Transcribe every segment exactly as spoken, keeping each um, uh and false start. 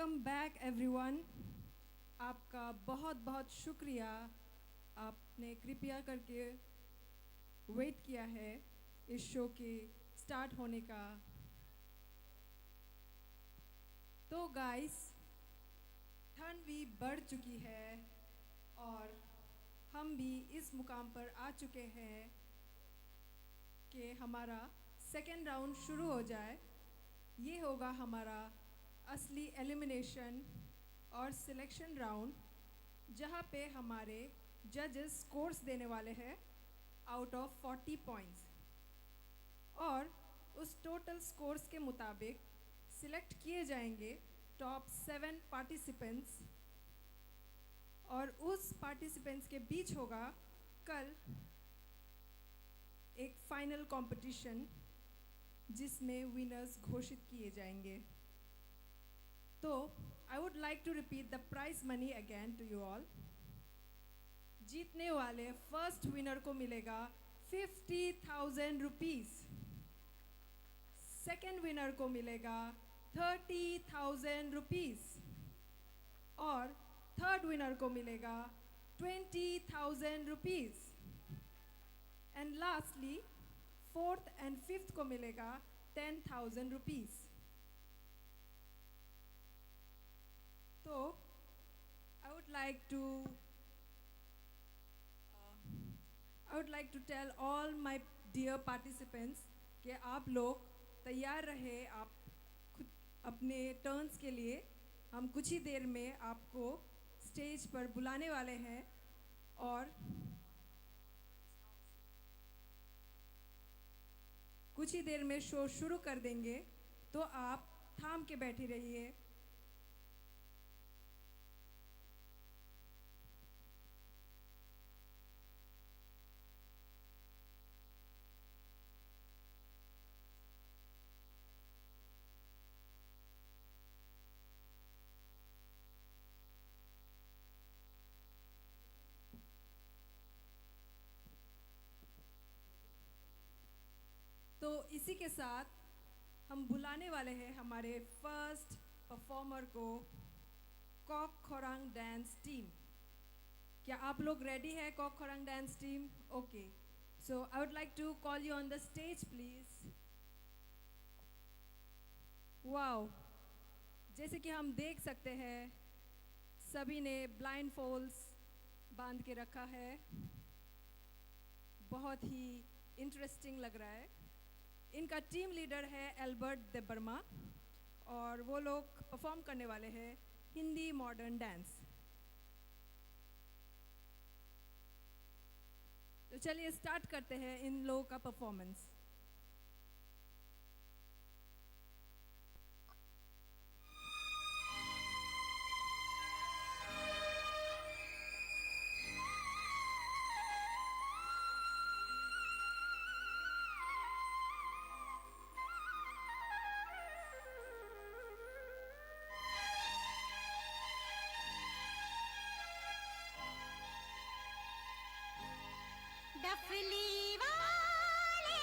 Welcome back everyone. आपका बहुत बहुत शुक्रिया, आपने कृपया करके वेट किया है इस शो के स्टार्ट होने का। तो गाइस, ठंड भी बढ़ चुकी है और हम भी इस मुकाम पर आ चुके हैं कि हमारा सेकेंड राउंड शुरू हो जाए। ये होगा हमारा असली एलिमिनेशन और सिलेक्शन राउंड, जहाँ पे हमारे जजेस स्कोर्स देने वाले हैं आउट ऑफ फ़ोर्टी पॉइंट्स, और उस टोटल स्कोर्स के मुताबिक सिलेक्ट किए जाएंगे टॉप सेवन पार्टिसिपेंट्स, और उस पार्टिसिपेंट्स के बीच होगा कल एक फाइनल कंपटीशन, जिसमें विनर्स घोषित किए जाएंगे। तो I would like to repeat the prize money again to you all. जीतने वाले फर्स्ट विनर को मिलेगा fifty thousand rupees, second winner को मिलेगा थर्टी थाउजेंड रुपीज, और थर्ड विनर को मिलेगा twenty thousand rupees, and lastly fourth and fifth को मिलेगा टेन थाउजेंड रुपीज। तो I would like to I would like to tell all my dear participants कि आप लोग तैयार रहे, आप खुद अपने टर्न्स के लिए। हम कुछ ही देर में आपको स्टेज पर बुलाने वाले हैं और कुछ ही देर में शो शुरू कर देंगे, तो आप थाम के बैठे रहिए। तो इसी के साथ हम बुलाने वाले हैं हमारे फर्स्ट परफॉर्मर को, कॉक खोरांग डांस टीम। क्या आप लोग रेडी है, कॉक Khorang dance team? Okay, so I would like to call you on the stage, please. Wow, जैसे कि हम देख सकते हैं, सभी ने ब्लाइंड फोल्ड्स बांध के रखा है। बहुत ही इंटरेस्टिंग लग रहा है। इनका टीम लीडर है एल्बर्ट देबबर्मा और वो लोग परफॉर्म करने वाले हैं हिंदी मॉडर्न डांस। तो चलिए स्टार्ट करते हैं इन लोगों का परफॉर्मेंस। डफली वाले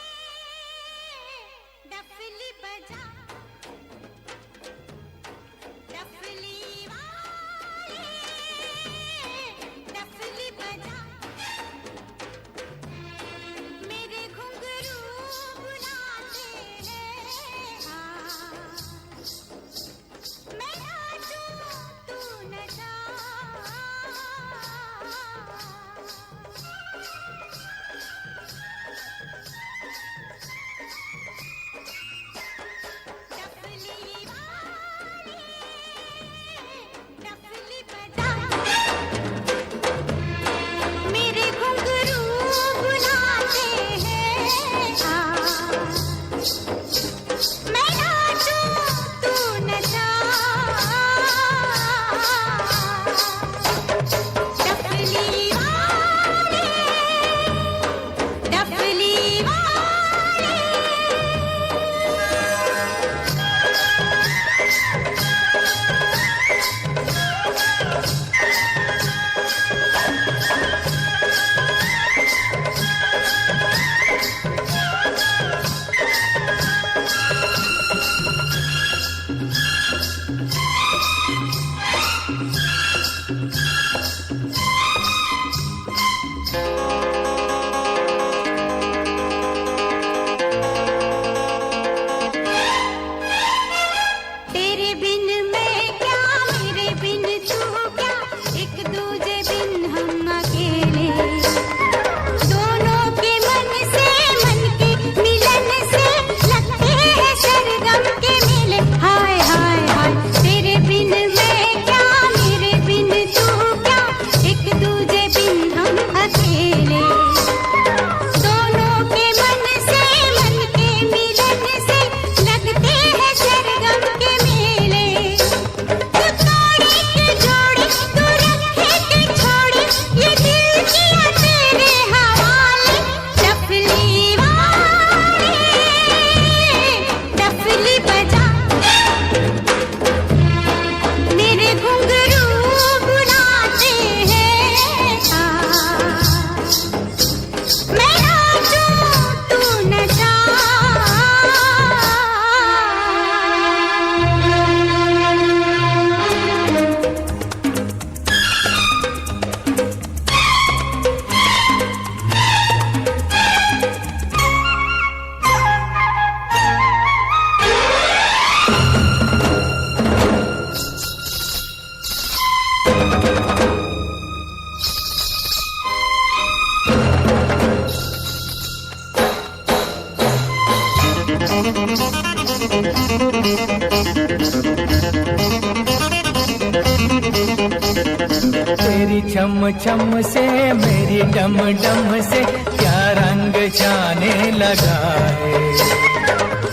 तेरी छम छम से मेरी डम डम से क्या रंग जाने लगा है।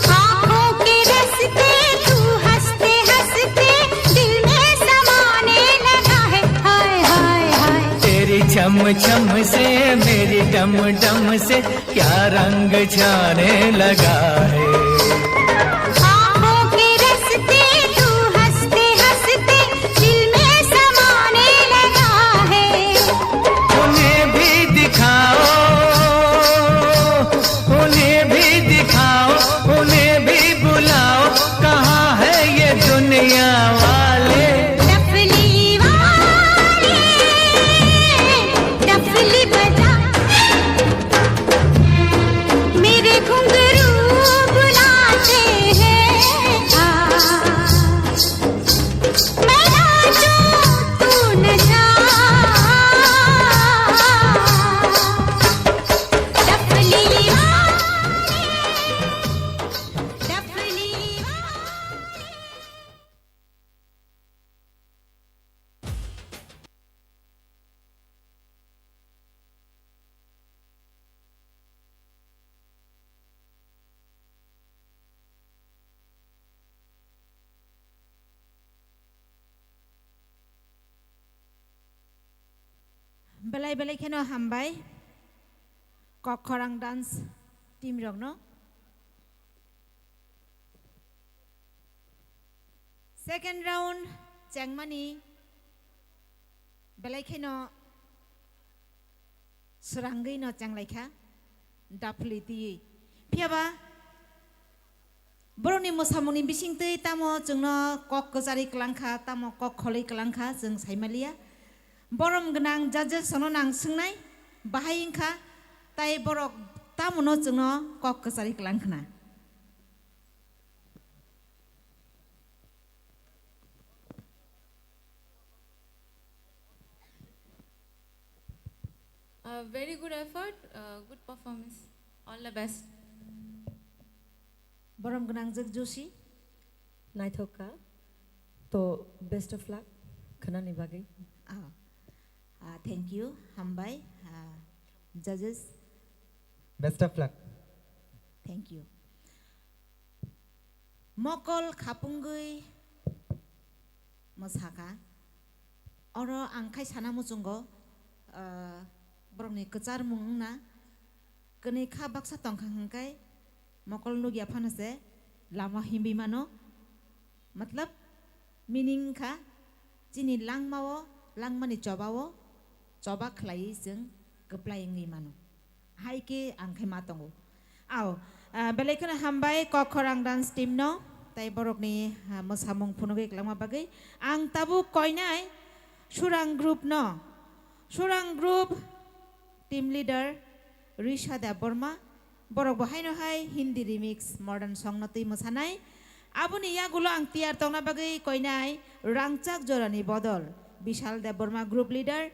आँखों के रस्ते तू हँसते हँसते दिल में समाने लगा है। हाय हाय हाय। तेरी छम छम से मेरी डम डम से क्या रंग जाने लगा है। आँखों के रस्ते तू हँसते हँसते दिल में समाने लगा है। उन्हें भी दिखाओ, उन्हें भी दिखाओ, उन्हें भी बुलाओ, कहाँ है ये दुनिया वाले? डफली वाले, डफली बजा। मेरे घुंघरू बुलाते हैं आज। मैं नाचूं, तू नचा। डफली वाले, डफली वाले। Belai belai kheno hambai kok khorang dance team rokno. Second round chengmani belai kheno swrangwi no chenglaikha, daphli twiwi. Phiyaba borokni mwsamungni bisingtwi tamo chwngno kok kwcharwi kwlangkha, tamo kok kholwi kwlangkha, chwng saimaliya. Borom gwnang judges-no nang swngnai, bahai wngkha, tai borok tamono chwngno kok kwcharwi kwlangkhna. A very good effort, uh, good performance. All the best. Borom gwnangjak Joshi. Naithok kha. To best of luck khwnani bagwi. Ah, ah, thank you. Hambai. Ah, judges. Best of luck. Thank you. Mokol khapungwi mwsakha. Oro ang khai sana muchungo, ah, borokni kwcharmung wngna kwnwi kha baksa tongkha hwnkhe mokol nukya phano se lama himwi mano. Matlab, meaning wngkha chini langmao, langmani chobao choba khlaiwi chwng kwplai wngwi mano. Hai khe ang khe ma tongo. Ao, ah, belai kheno hambai Kokkhorang dance team no, tai borokni, ah, mwsamung phunugwi kwlangma bagwi. Ang tabuk koinai Surang group no, Surang group team leader Risha Debbarma, borok bo haino hai Hindi remix modern song no twi mwsanai. Aboni yagulo ang tiyar tongna bagwi koinai rangchak jorani bodol Bishal Debbarma group leader,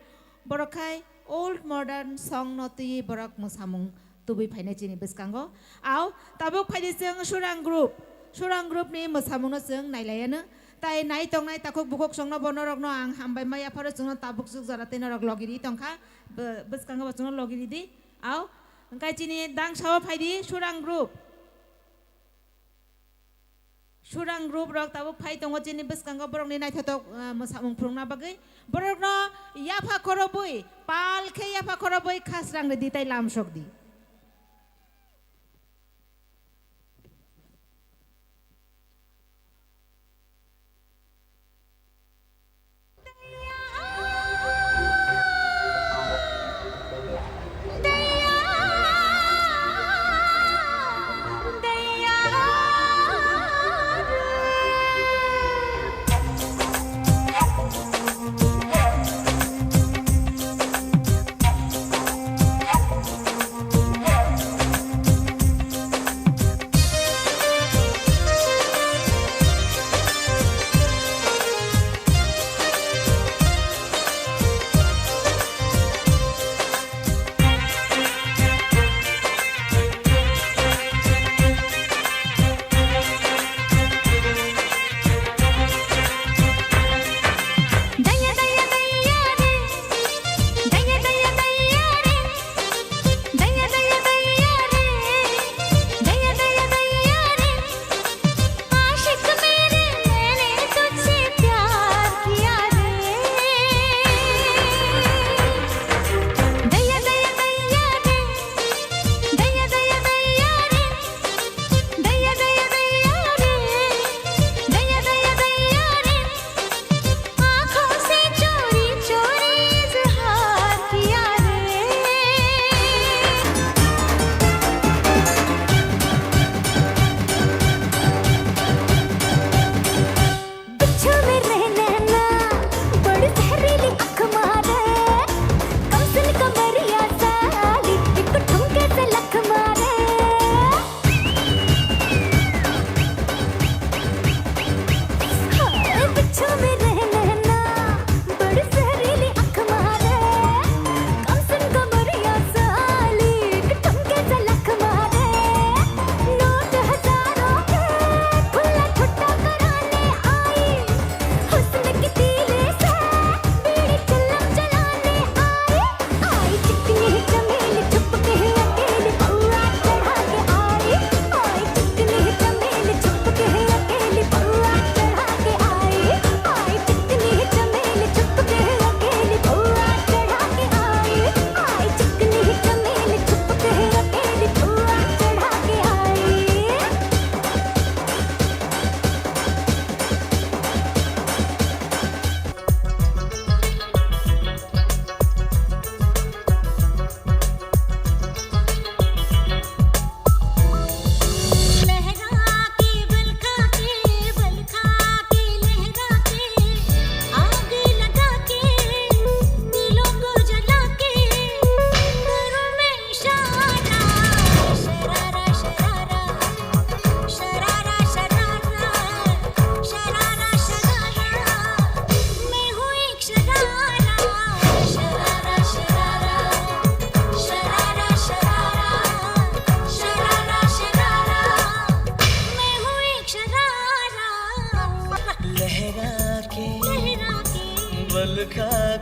borok khai old modern song no twiwi borok mwsamung tubui phainai chini bwskango. Ao, tabuk phaidi chwng Surang group, Surang group ni mwsamung no chwng nailaiano. Tai nai tongnai takhuk bukhuk songno bo norokno ang hambai ma yapharo chwngno tabuk chuk jora tei norok logi ri tongkha. Bw-, bwskango bo chwngno logi ridi. Ao, hwnkhe chini dangsao phaidi Surang group. Surang group rok tabuk phai tongo chini bwskango borokni naithotok, ah, mwsamung phwrwngna bagwi. Borokno yapha khorobwi, pal khe yapha khorobwi khasrang ridi tai lamsok di.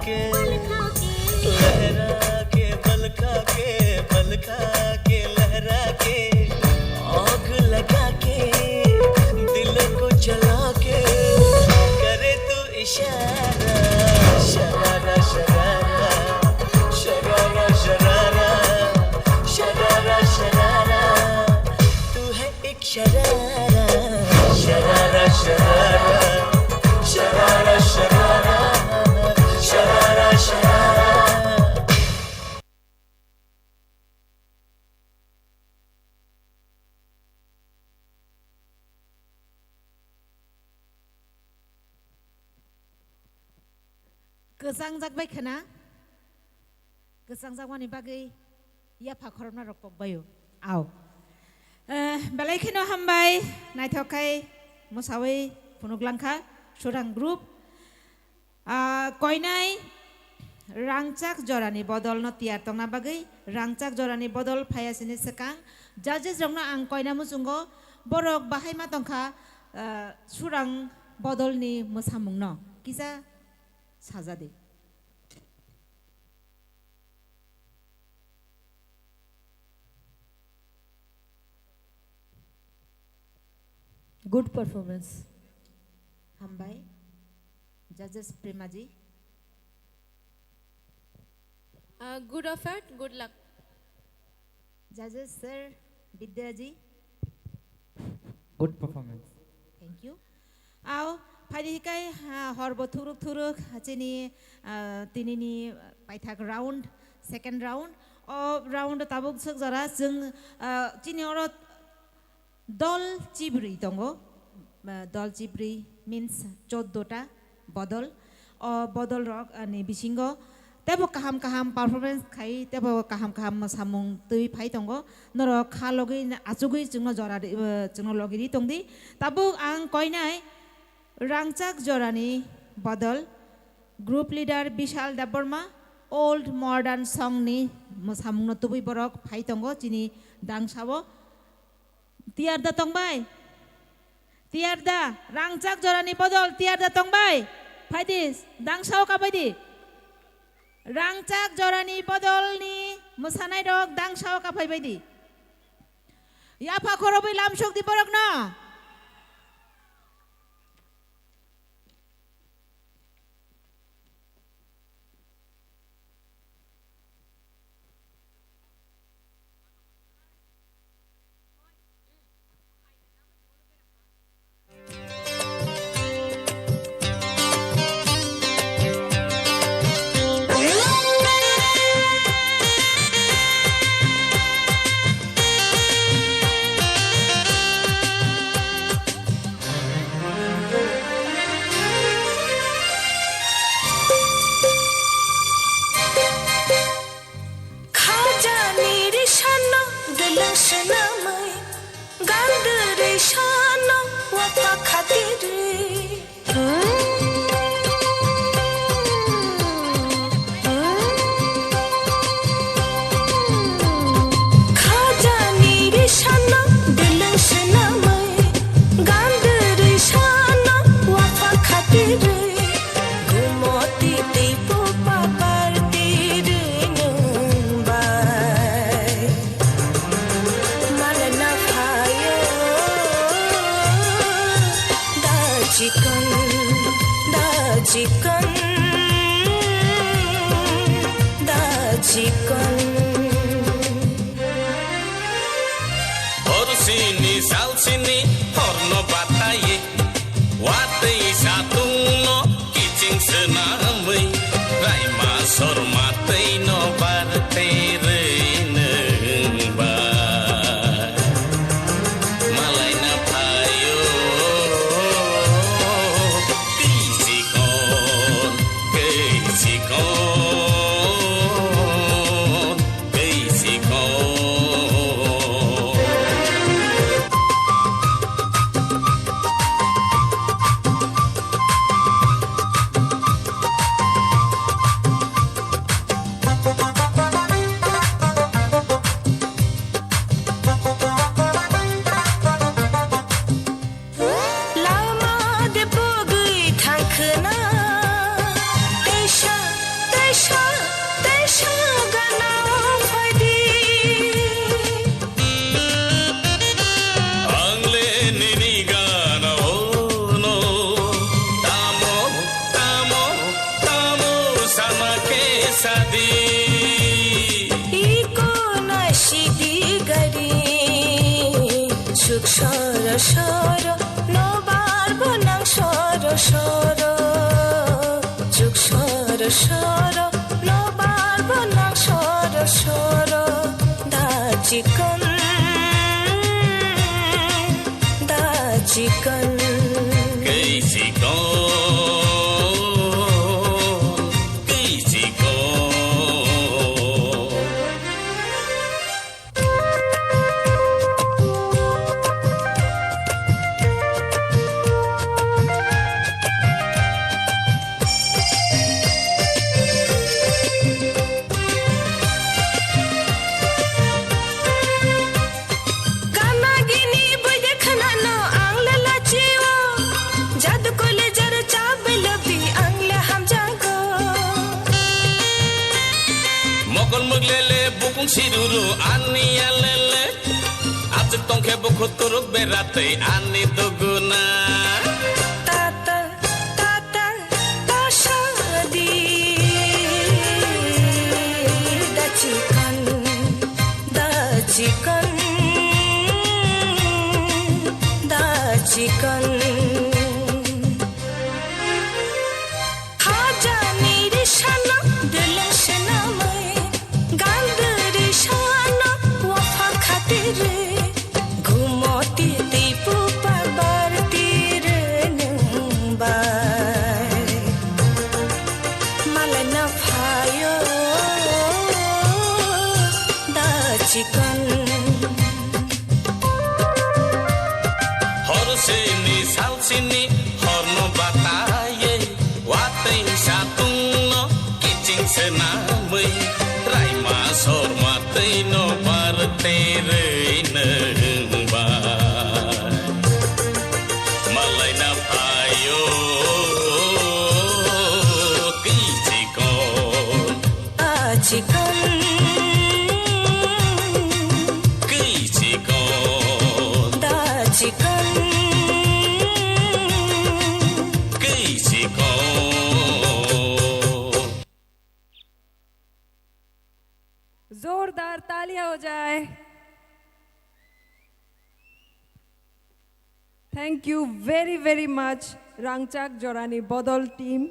के, लहरा के, बलखा के, बलखा के, लहरा के, आग लगा के, दिल को जला के, करे तू इशारा, शरारा, शरारा, शरारा, शरारा, शरारा, शरारा, तू है एक शरारा, शरारा, शरारा, शरारा, शरारा, शरारा, sharara. Kwchangjak bai khwna, kwchangjakmani bagwi yapha khoroknarok kokbaio. Ao. Eh, belai kheno hambai, naithok khai mwsawi phunuk langkha, Surang group. Ah, koinai rangchak jorani bodolno tiyar tongna bagwi, rangchak jorani bodol phaiya sini swkang. Judges rokno ang koina muchungo, borok bahai ma tongkha, ah, Surang bodolni mwsamungno kisa sajadi. Good performance. Hambai. Judges Premaji. Uh, good effort, good luck. Judges sir, Bidyaji. Good performance. Thank you. Ao, phaidi hikai, ha, horbo thuruk thuruk, chini, ah, tinini paithak round, second round. O round o tabuk swk jora chwng, ah, chini oro dol chibrwi tongo. Ah, dol chibrwi means choddo ta bodol. O bodol rok, ah, ni bisingo tebo kaham kaham performance khai, tebo kaham kaham mwsamung twi phai tongo. Norok kha logwi achugwi chwngno jora ri-, eh, chwngno logi ri tongdi. Tabuk ang koinai rangchak jorani bodol group leader Bishal Debbarma, old modern song ni mwsamungno tubui borok phai tongo chini dangsao. Tiyar da tongbai? Tiyar da? Rangchak jorani bodol tiyar da tongbai? Phaidi, dangsao kabai di. Rangchak jorani bodolni mwsanairok dangsao kaphai bai di. Yapha khorobwi lamsok di borokno. Khajani risano deleng senamai, gandri sano wapa khatiri. Khajani risano deleng senamai, gandri sano wapa khatiri. Gumoti tei pupa parti rinung bai. Malana phayo da chikon, da chikon, da chikon. Hor sini sal sini horno batai. Watwi satungno kiching swnamwi, raima sorma twino bartwi rwnba. Malaina phaio, kichikon, kichikon. Tei sikon. Chuk soro soro, nobar bonang soro soro. Chuk soro soro, nobar bonang soro soro. Da chikon, da chikon. Kei chikon, kei chikon. Gana gini boide khnano ang le lachio. Jadu kole jar chabe labi ang le hamjago. Mokol muglele bukung siruru ani alele. Achuk tongkhe bukhuk turuk beratwi ani duguna. Tata, tata, tasadi. Da chikon, da chikon, da chikon. Khajani risano deleng senamai, gandri sano wafa khatiri, gumoti tipu pabar tire nungbai. Malai na phayo da chikon. Hor sini sal sini horno bataye, watwi satungno kiching senamwi, raima sorma twino bar terwi nungbai. Malai na phayo kichikon. Achikon. Kichikon. Dachikon. Kichikon. जोरदार तालियां हो जाए। Thank you very very much, Rangchak Jorani Bodol team.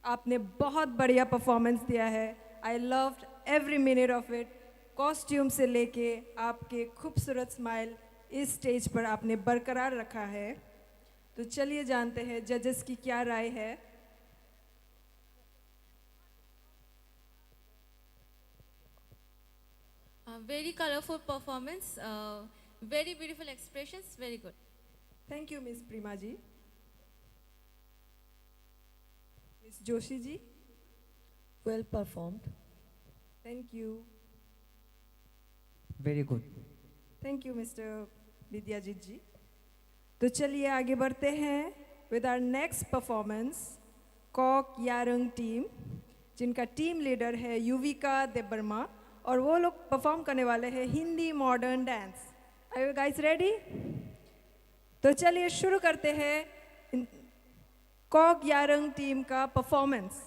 आपने बहुत बढ़िया परफॉर्मेंस दिया है। I loved every minute of it. Costume से लेके आपके खूबसूरत स्माइल इस स्टेज पर आपने बरकरार रखा है। तो चलिए जानते हैं जजेस की क्या राय है। Uh, very colorful performance, uh, very beautiful expressions, very good. Thank you, Miss Prima ji. Miss Joshi ji. Well performed. Thank you. Very good. Thank you, Mister Vidyajit ji. तो चलिए आगे बढ़ते हैं with our next performance, Kok Yarung team, जिनका team leader है युविका देबबर्मा और वो लोग परफॉर्म करने वाले हैं Hindi modern dance. Are you guys ready? तो चलिए शुरू करते हैं इन-, कॉक यारंग टीम का परफॉर्मेंस।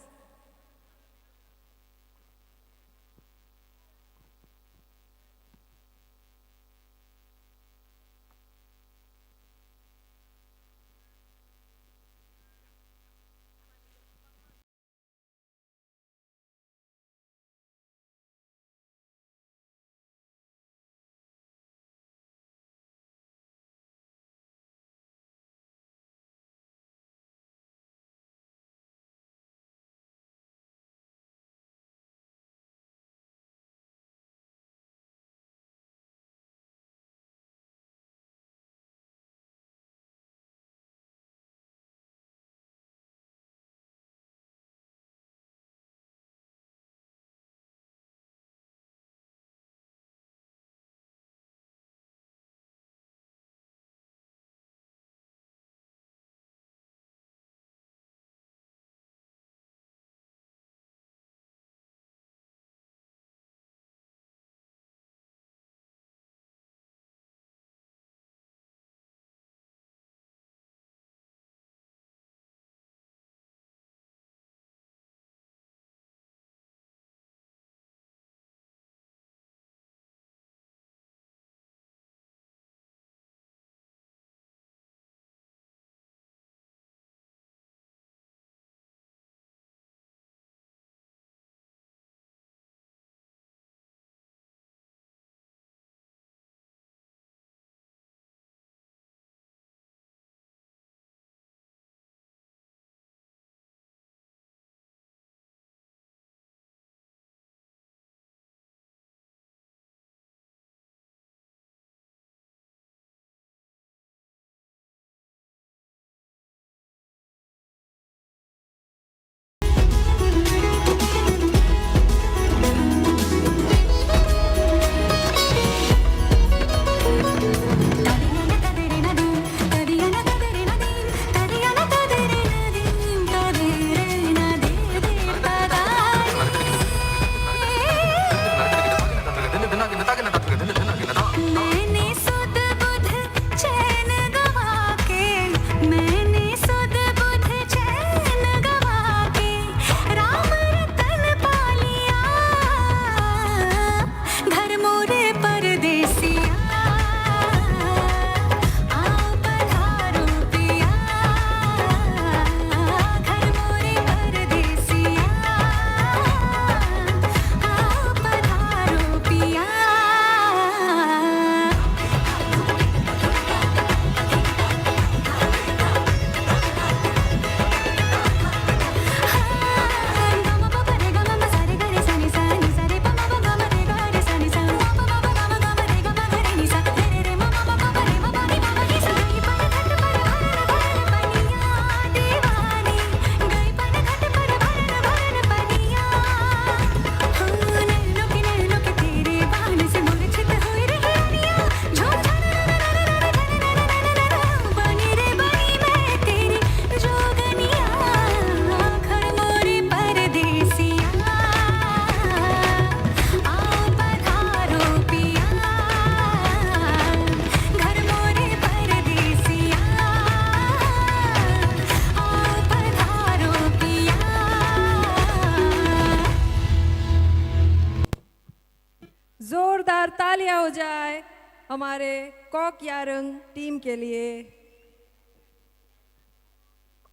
हमारे कॉक यारंग टीम के लिए,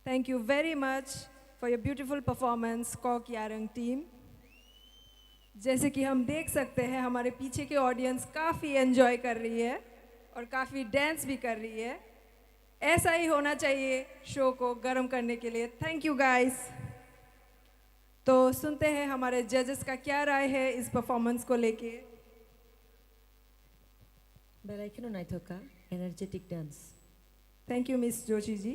thank you very much for your beautiful performance, कॉक यारंग टीम। जैसे कि हम देख सकते हैं, हमारे पीछे के ऑडियंस काफ़ी एंजॉय कर रही है और काफ़ी डांस भी कर रही है। ऐसा ही होना चाहिए शो को गर्म करने के लिए। Thank you guys. तो सुनते हैं हमारे जजेस का क्या राय है इस परफॉर्मेंस को लेके। Belai kheno naithok kha, energetic dance. Thank you, Miss Joshi ji.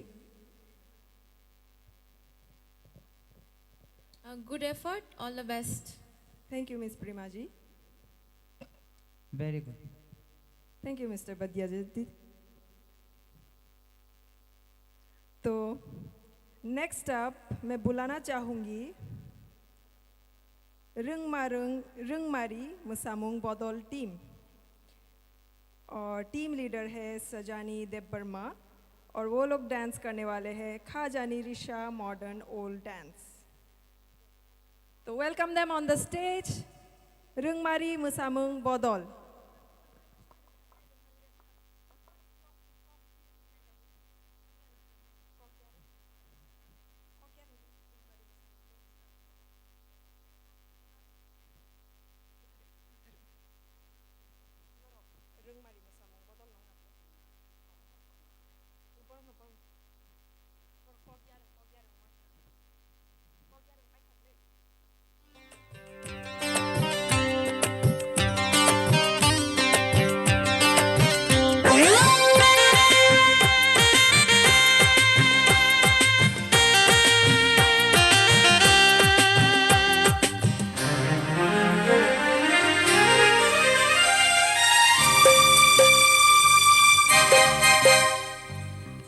Uh, good effort, all the best. Thank you, Miss Prima ji. Very good. Thank you, Mister Badia ji. तो नेक्स्ट अप मैं बुलाना चाहूँगी Rwngmarung, Rwngmari Mwsamung Bodol team। और team leader है सजानी देबबर्मा और वो लोग डांस करने वाले हैं खाजानी रिशा मॉडर्न ओल्ड डांस। तो welcome them on the stage, Rwngmari Mwsamung Bodol।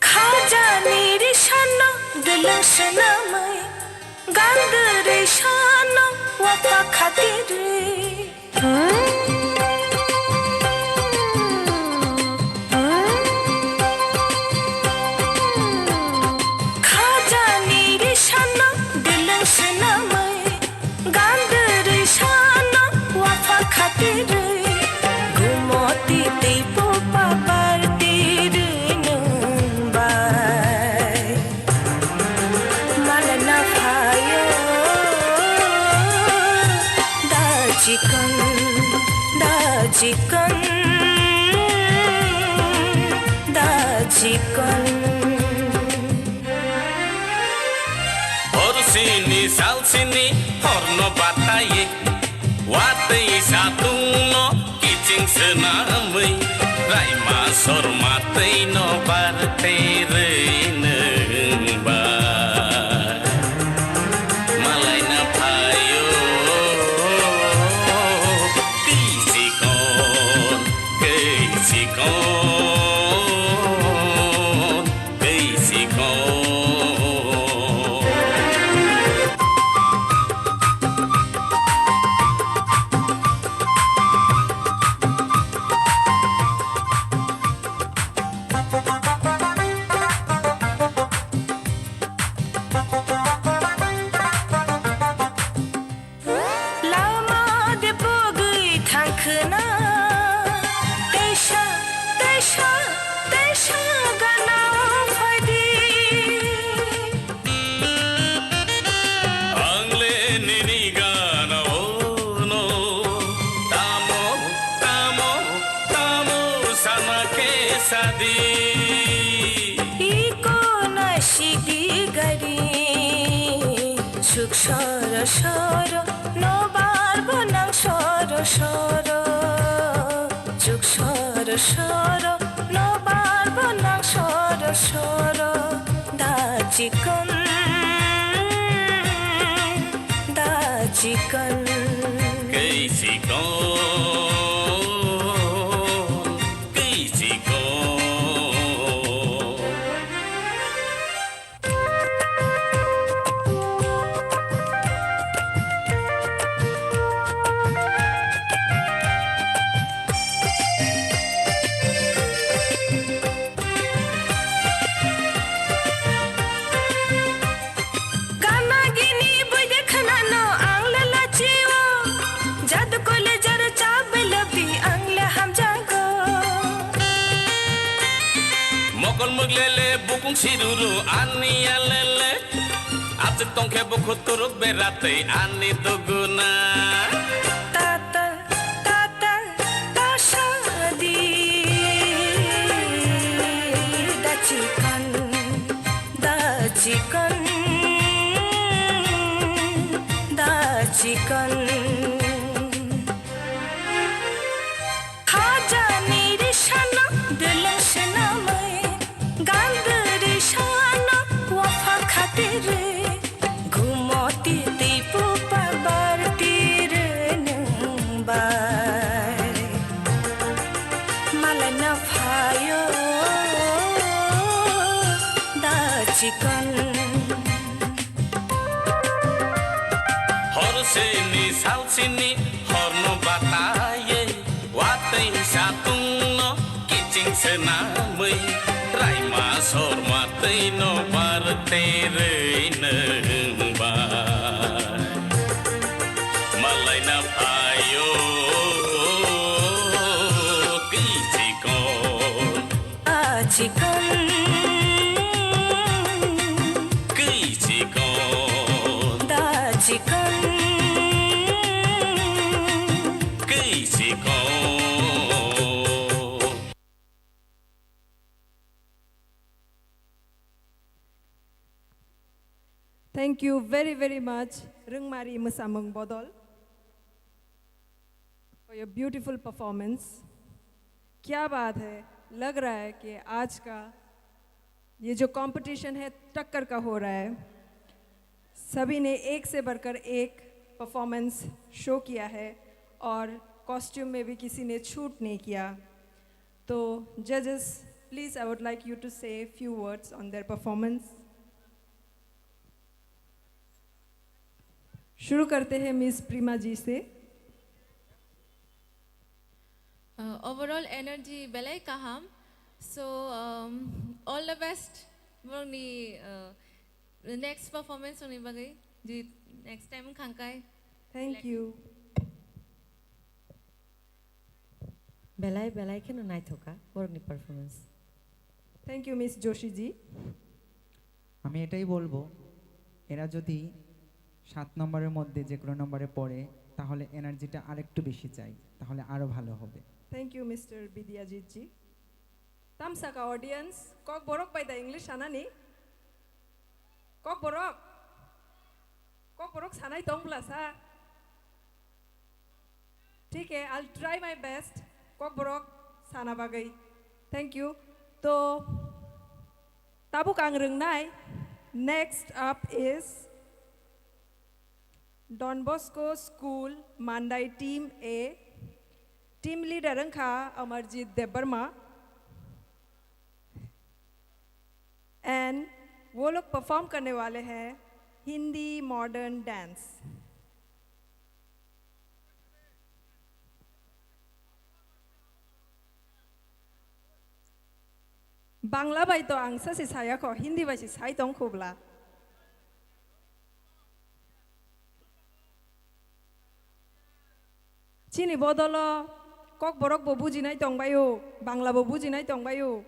Khajani risano deleng senamai, gandri sano wapa khatiri. Khajani risano deleng senamai, gandri sano wapa khatiri. Gumoti tei pupa bartiri nung bai. Malana phaio da chikon, da chikon, da chikon. Hor sini sal sini horno batai. Watwi satungno kiching swnamwi, raima sorma twino bartwi rwnwng ba. Malaina phaio kichikon, kichikon. Tei sikho. Lama de pogwi thangkhwna, teisa, teisa, teisa gana phaidi. Ang le nini gana ono, tamo, tamo, tamo sana khe sadi. Iko na sidi gari. Chuk soro soro no bar bonang soro soro. Chuk soro soro no bar bonang soro soro. Da chikon, da chikon. Kei chikon, kei chikon. Gana gini boi de khwnano ang le lachio. Jadu kole jaro cha belabi ang le hamjago. Kolmwk lele bukung siruru ani ya lele. Achuk tongkhe bukhuk turuk beratwi ani duguna. Tata, tata, ta shadi. Da chikon, da chikon, da chikon. Khajani rishana dwlwng swnamwi, gandwri sano wapha khatirwi, ghumoti twipupa bartirwi nwng bai. Malai na phaio da chikon. Hor sini sal sini horno bataiye, watwi satungno kiching senamwi, raima sorma twino barterwi nwng bai. Malai na phaio kichikon. Achikon. Kichikon. Dachikon. Kichikon. Thank you very, very much, Rwngmari Mwsamung Bodol, for your beautiful performance. क्या बात है, लग रहा है कि आज का ये जो कंपटीशन है, टक्कर का हो रहा है। सभी ने एक से बढ़कर एक परफॉर्मेंस शो किया है और कॉस्ट्यूम में भी किसी ने छूट नहीं किया। तो जजेस, please, I would like you to say few words on their performance. शुरू करते हैं मिस प्रिमा जी से। Uh, overall energy belai kaham. So, um, all the best. Borokni, uh, next performance ni bagwi. Ji, next time wngkha kai. Thank you. Belai belai kheno naithok kha borokni performance. Thank you, Miss Joshi ji. আমি এটাই বলবো, এরা যদি সাত নম্বরের মধ্যে যে কোনো নম্বরে পড়ে, তাহলে এনার্জিটা আরেকটু বেশি চাই, তাহলে আরো ভালো হবে। Thank you, Mister Bidyajit ji. Tamsaka audience, Kokborok bai da English sanani? Kokborok? Kokborok sanai tong bwla sa? Thik hai, I'll try my best. Kokborok sana bagwi. Thank you. To, tabuk ang rwngnai. Next up is Don Bosco School, Mandai Team A. Team leader wngkha Amarjit Debbarma. And वो लोग परफॉर्म करने वाले हैं Hindi modern dance. Bangla bai to ang sa se saya kho, Hindi bai se sai tong khubla. Chini bodolo Kokborok bo bujinai tongbaio, Bangla bo bujinai tongbaio.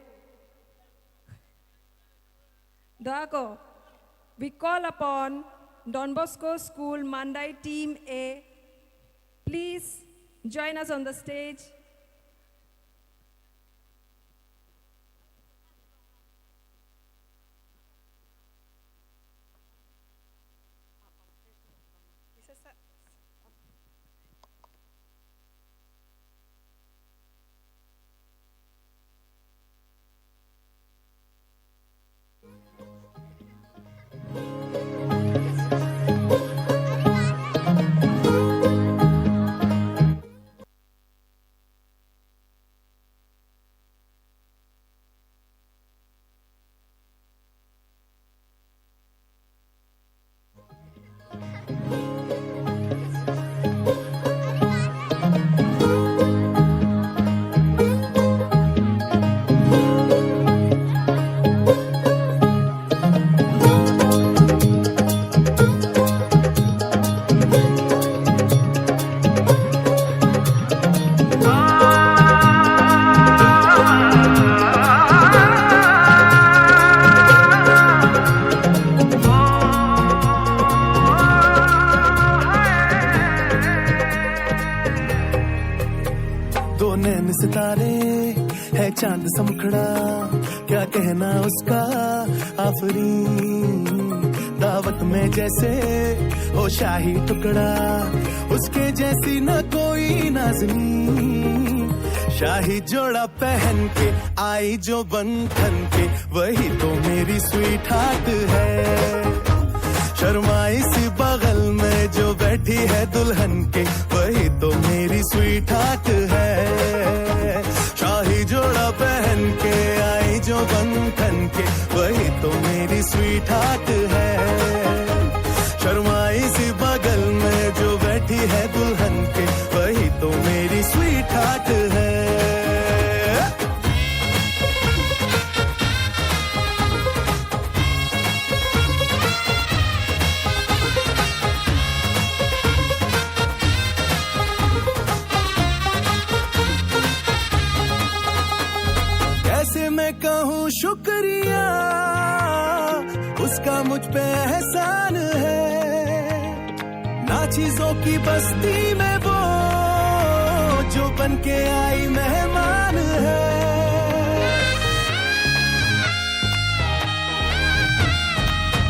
Doako, we call upon Don Bosco School Mandai Team A. Please join us on the stage. चांद सा मुखड़ा, क्या कहना उसका, आफरीन। दावत में जैसे हो शाही टुकड़ा, उसके जैसी ना कोई नाज़नीन। शाही जोड़ा पहन के आई जो बन ठन के, वही तो मेरी स्वीट हार्ट है। शर्माई सी बगल में जो बैठी है दुल्हन के, वही तो मेरी स्वीट हार्ट है। शाही जोड़ा पहन के आई जो बन ठन के, वही तो मेरी स्वीट हार्ट है। शर्माई सी बगल में जो बैठी है दुल्हन के, वही तो मेरी स्वीट हार्ट है। कैसे मैं कहूँ शुक्रिया, उसका मुझ पे एहसान है। नाचीजों की बस्ती में वो जो बन के आई मेहमान है।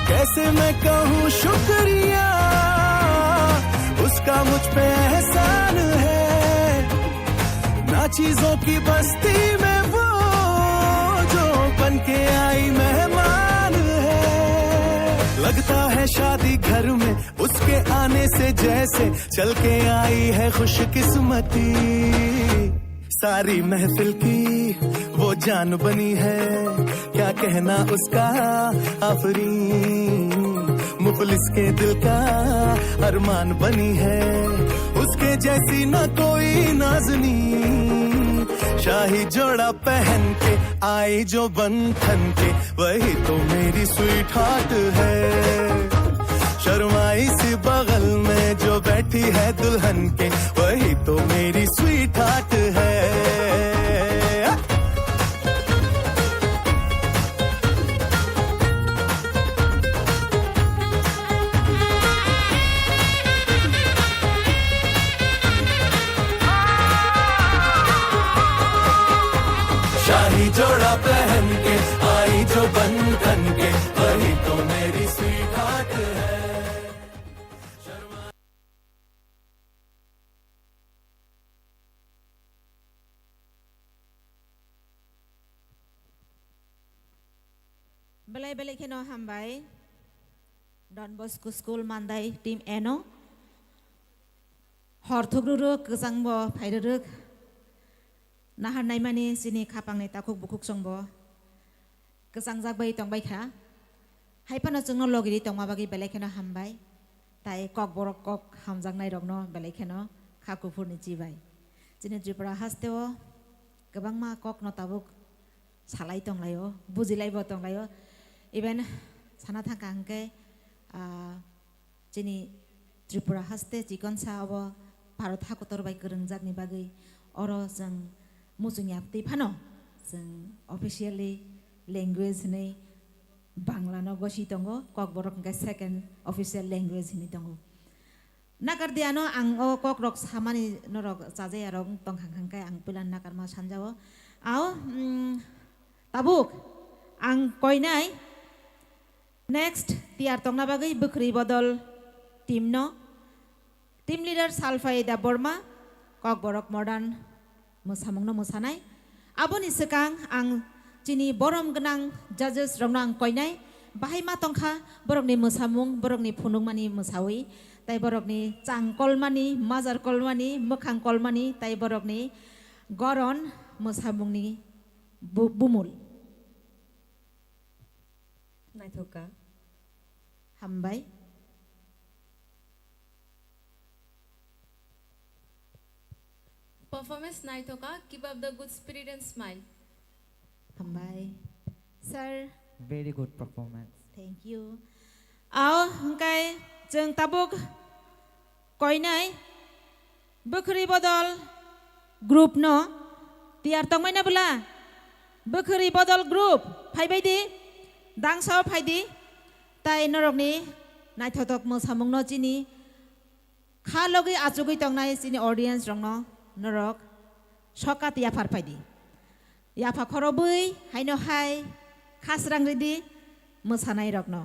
कैसे मैं कहूँ शुक्रिया, उसका मुझ पे एहसान है। नाचीजों की बस्ती में वो जो बन के आई मेहमान है। लगता है शादी घर में उसके आने से जैसे चल के आई है खुशकिस्मती। सारी महफिल की वो जान बनी है, क्या कहना उसका, आफरीन। मुफलिस के दिल का अरमान बनी है, उसके जैसी ना कोई नाज़नीन। शाही जोड़ा पहन के आई जो बन ठन के, वही तो मेरी स्वीट हार्ट है। शर्माई सी बगल में जो बैठी है दुल्हन के, वही तो मेरी स्वीट हार्ट है। शाही जोड़ा पहन के आई जो बन ठन के, वही तो मेरी स्वीट हार्ट है। Belai belai kheno hambai. Don Bosco School Mandai team eno. Hor thukruruk, kwchangbo phairuruk. Nahar naimani chini khapangni takhuk bukhuk chwngbo kwchangjak bai tongbai kha. Hai phano chwngno logiri tongma bagwi belai kheno hambai. Tai kokborok kok hamjaknai rokno belai kheno kha kuphurni chibai. Chini Tripura hasteo kwbangma kokno tabuk salai tonglaio, bujilaibo tonglaio. Even sana thangkha hwnkhe, ah, chini Tripura haste chikonsa obo Bharat hakotor bai kwrwngjakni bagwi oro chwng muchungya twi phano chwng officially language hwnwi Bangla no gosi tongo, Kokborok hwnkhe second official language hwnwi tongo. Nakar di ano ang o kokrok samani norok chajayarok wng tongkha hwnkhe ang puila nakarma sanjao. Ao, mm, tabuk ang koinai next tiyar tongna bagwi bwkhwrwi bodol team no, team leader Salphai Debbarma, Kokborok modern mwsamungno mwsanai. Aboni swkang ang chini borom gwnang judges rokno ang koinai, bahai ma tongkha borokni mwsamung, borokni phunukmani mwsawi, tai borokni chang kolmani, majar kolmani, mwkhang kolmani, tai borokni goron mwsamungni bu-, bumul. Naithok kha. Hambai. Performance naithok kha, keep up the good spirit and smile. Hambai. Sir. Very good performance. Thank you. Ao, hwnkhe chwng tabuk koinai bwkhwrwi bodol group no tiyar tongmai na bwla? Bwkhwrwi bodol group phaibai di, dangsa o phai di, tai norokni naithotok mwsamungno chini kha logwi achugwi tongnai chini audience rokno norok sokat yaphar phai di. Yapha khorobwi haino hai khasrang ridi mwsanairokno.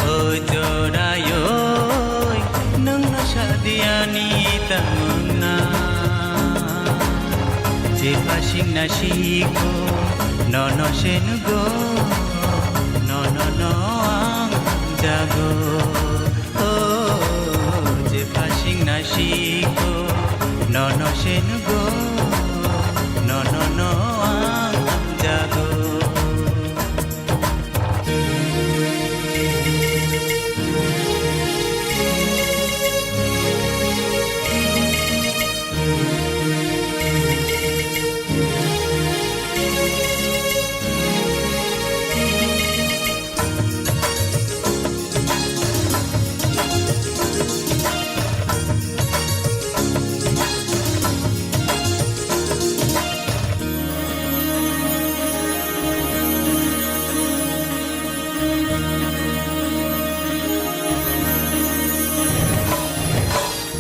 O jorayoi, nwngno sadi ani tongmungna. Jepha singna siko, nono se nugo, nono no ang jago. O jepha singna siko, nono se nugo, nono no ang jago.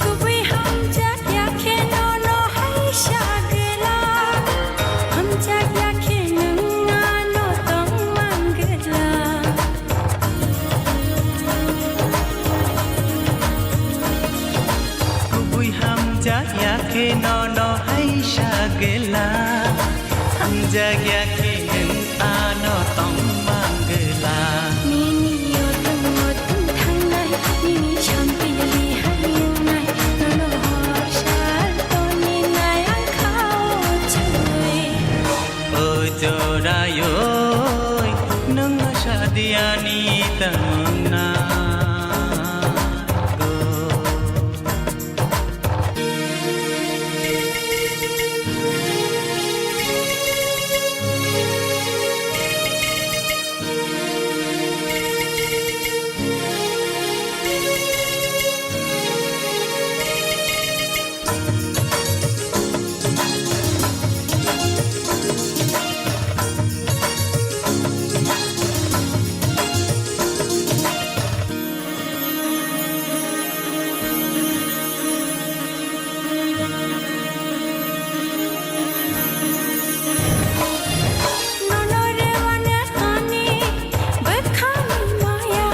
Kubui hamjak ya khe nono hai sagela, hamjak ya khe nwng ano tong mangela. Kubui hamjak ya khe nono hai sagela, hamjak ya khe nwng ano tong mangela. Nini yotong yotong thangnai, nini sampili hai wngnai, nono hor sal toni nai ang khao choi. O jorayoi, nwngno sadi ani tongmungna. Nono rwna thani bwkhani maya,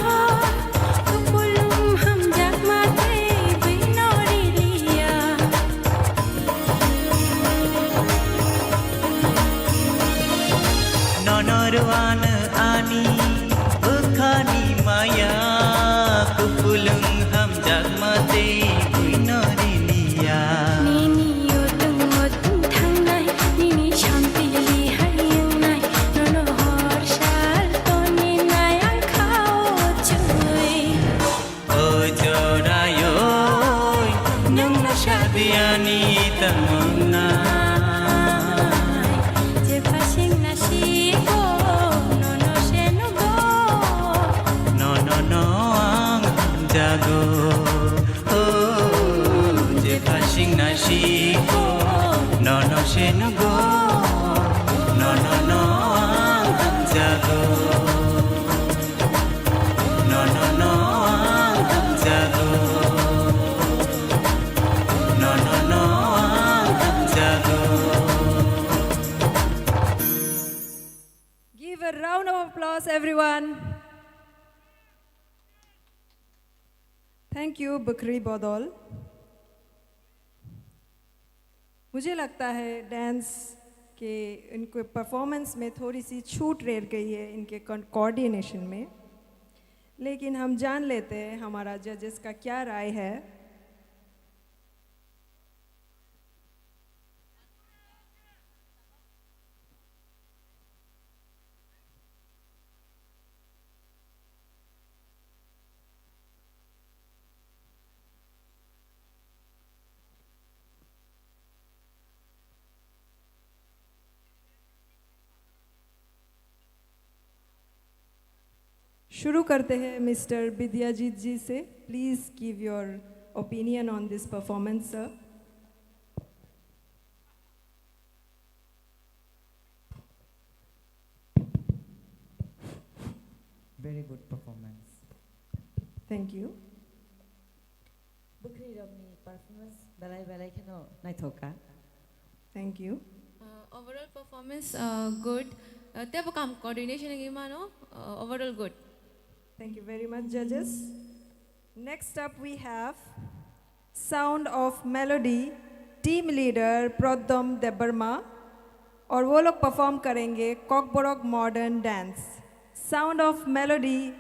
kupulung hamjakma tei bwino riliya. Nono rwna ani bwkhani maya, kupulung hamjakma tei bwino riliya. Nini yotong yotong thangnai, nini sampili hai wngnai, nono hor sal toni nai ang khao choi. O jorayoi, nwngno sadi ani tongmungna. Jepha singna siko, nono se nugo. Nono no ang hamjago. O jepha singna siko, nono se nugo. Nono no ang hamjago. everyone. Thank you, Bwkhri Bodol. मुझे लगता है डांस के इनके परफॉर्मेंस में थोड़ी सी छूट रह गई है इनके कोऑर्डिनेशन में, लेकिन हम जान लेते हैं हमारा जजेस का क्या राय है। शुरू करते हैं मिस्टर विद्याजीत जी से। Please give your opinion on this performance, sir. Very good performance. Thank you. Bwkhri rokni performance belai belai kheno naithok kha. Thank you. Uh, overall performance, uh, good. Uh, tebo kam coordination wngwi mano, uh, overall good. Thank you very much, judges. Next up, we have Sound of Melody team leader Pradyum Debbarma, और वो लोग perform करेंगे कॉकबरक modern dance. Sound of Melody.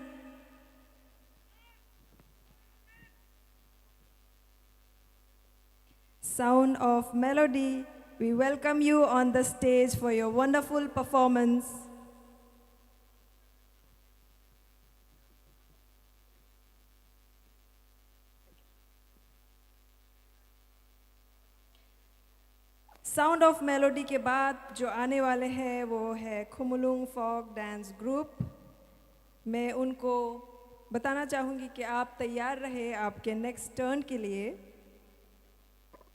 Sound of Melody, we welcome you on the stage for your wonderful performance. Sound of melody के बाद जो आने वाले हैं, वो है खुमुलुंग फोक डांस ग्रुप। मैं उनको बताना चाहूँगी कि आप तैयार रहे आपके नेक्स्ट टर्न के लिए।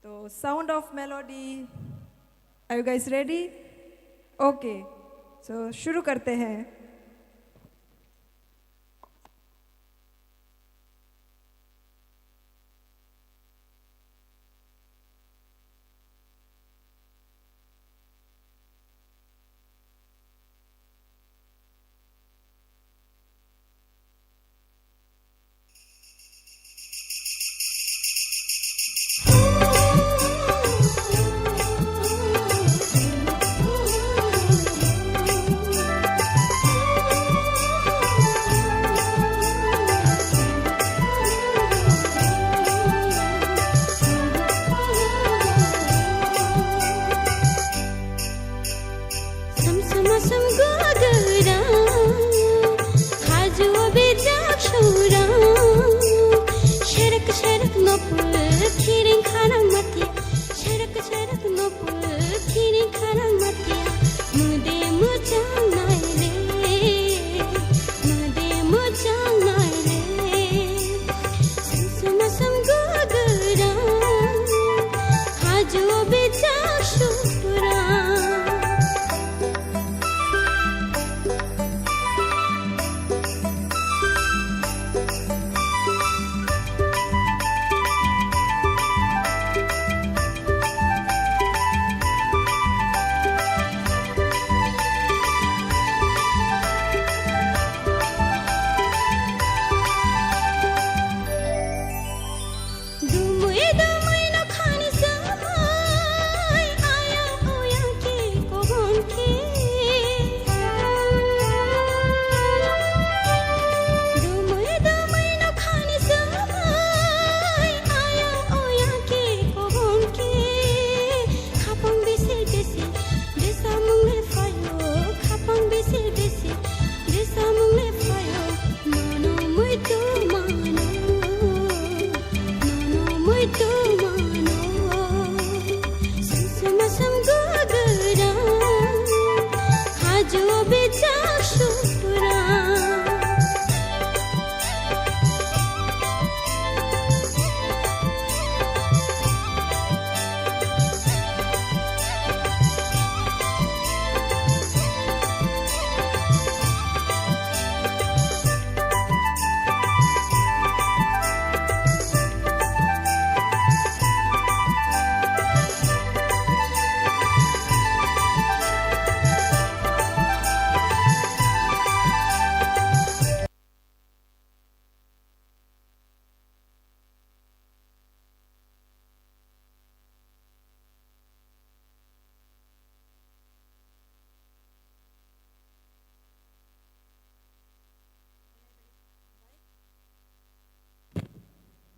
तो sound of melody, are you guys ready? Okay, so शुरू करते हैं।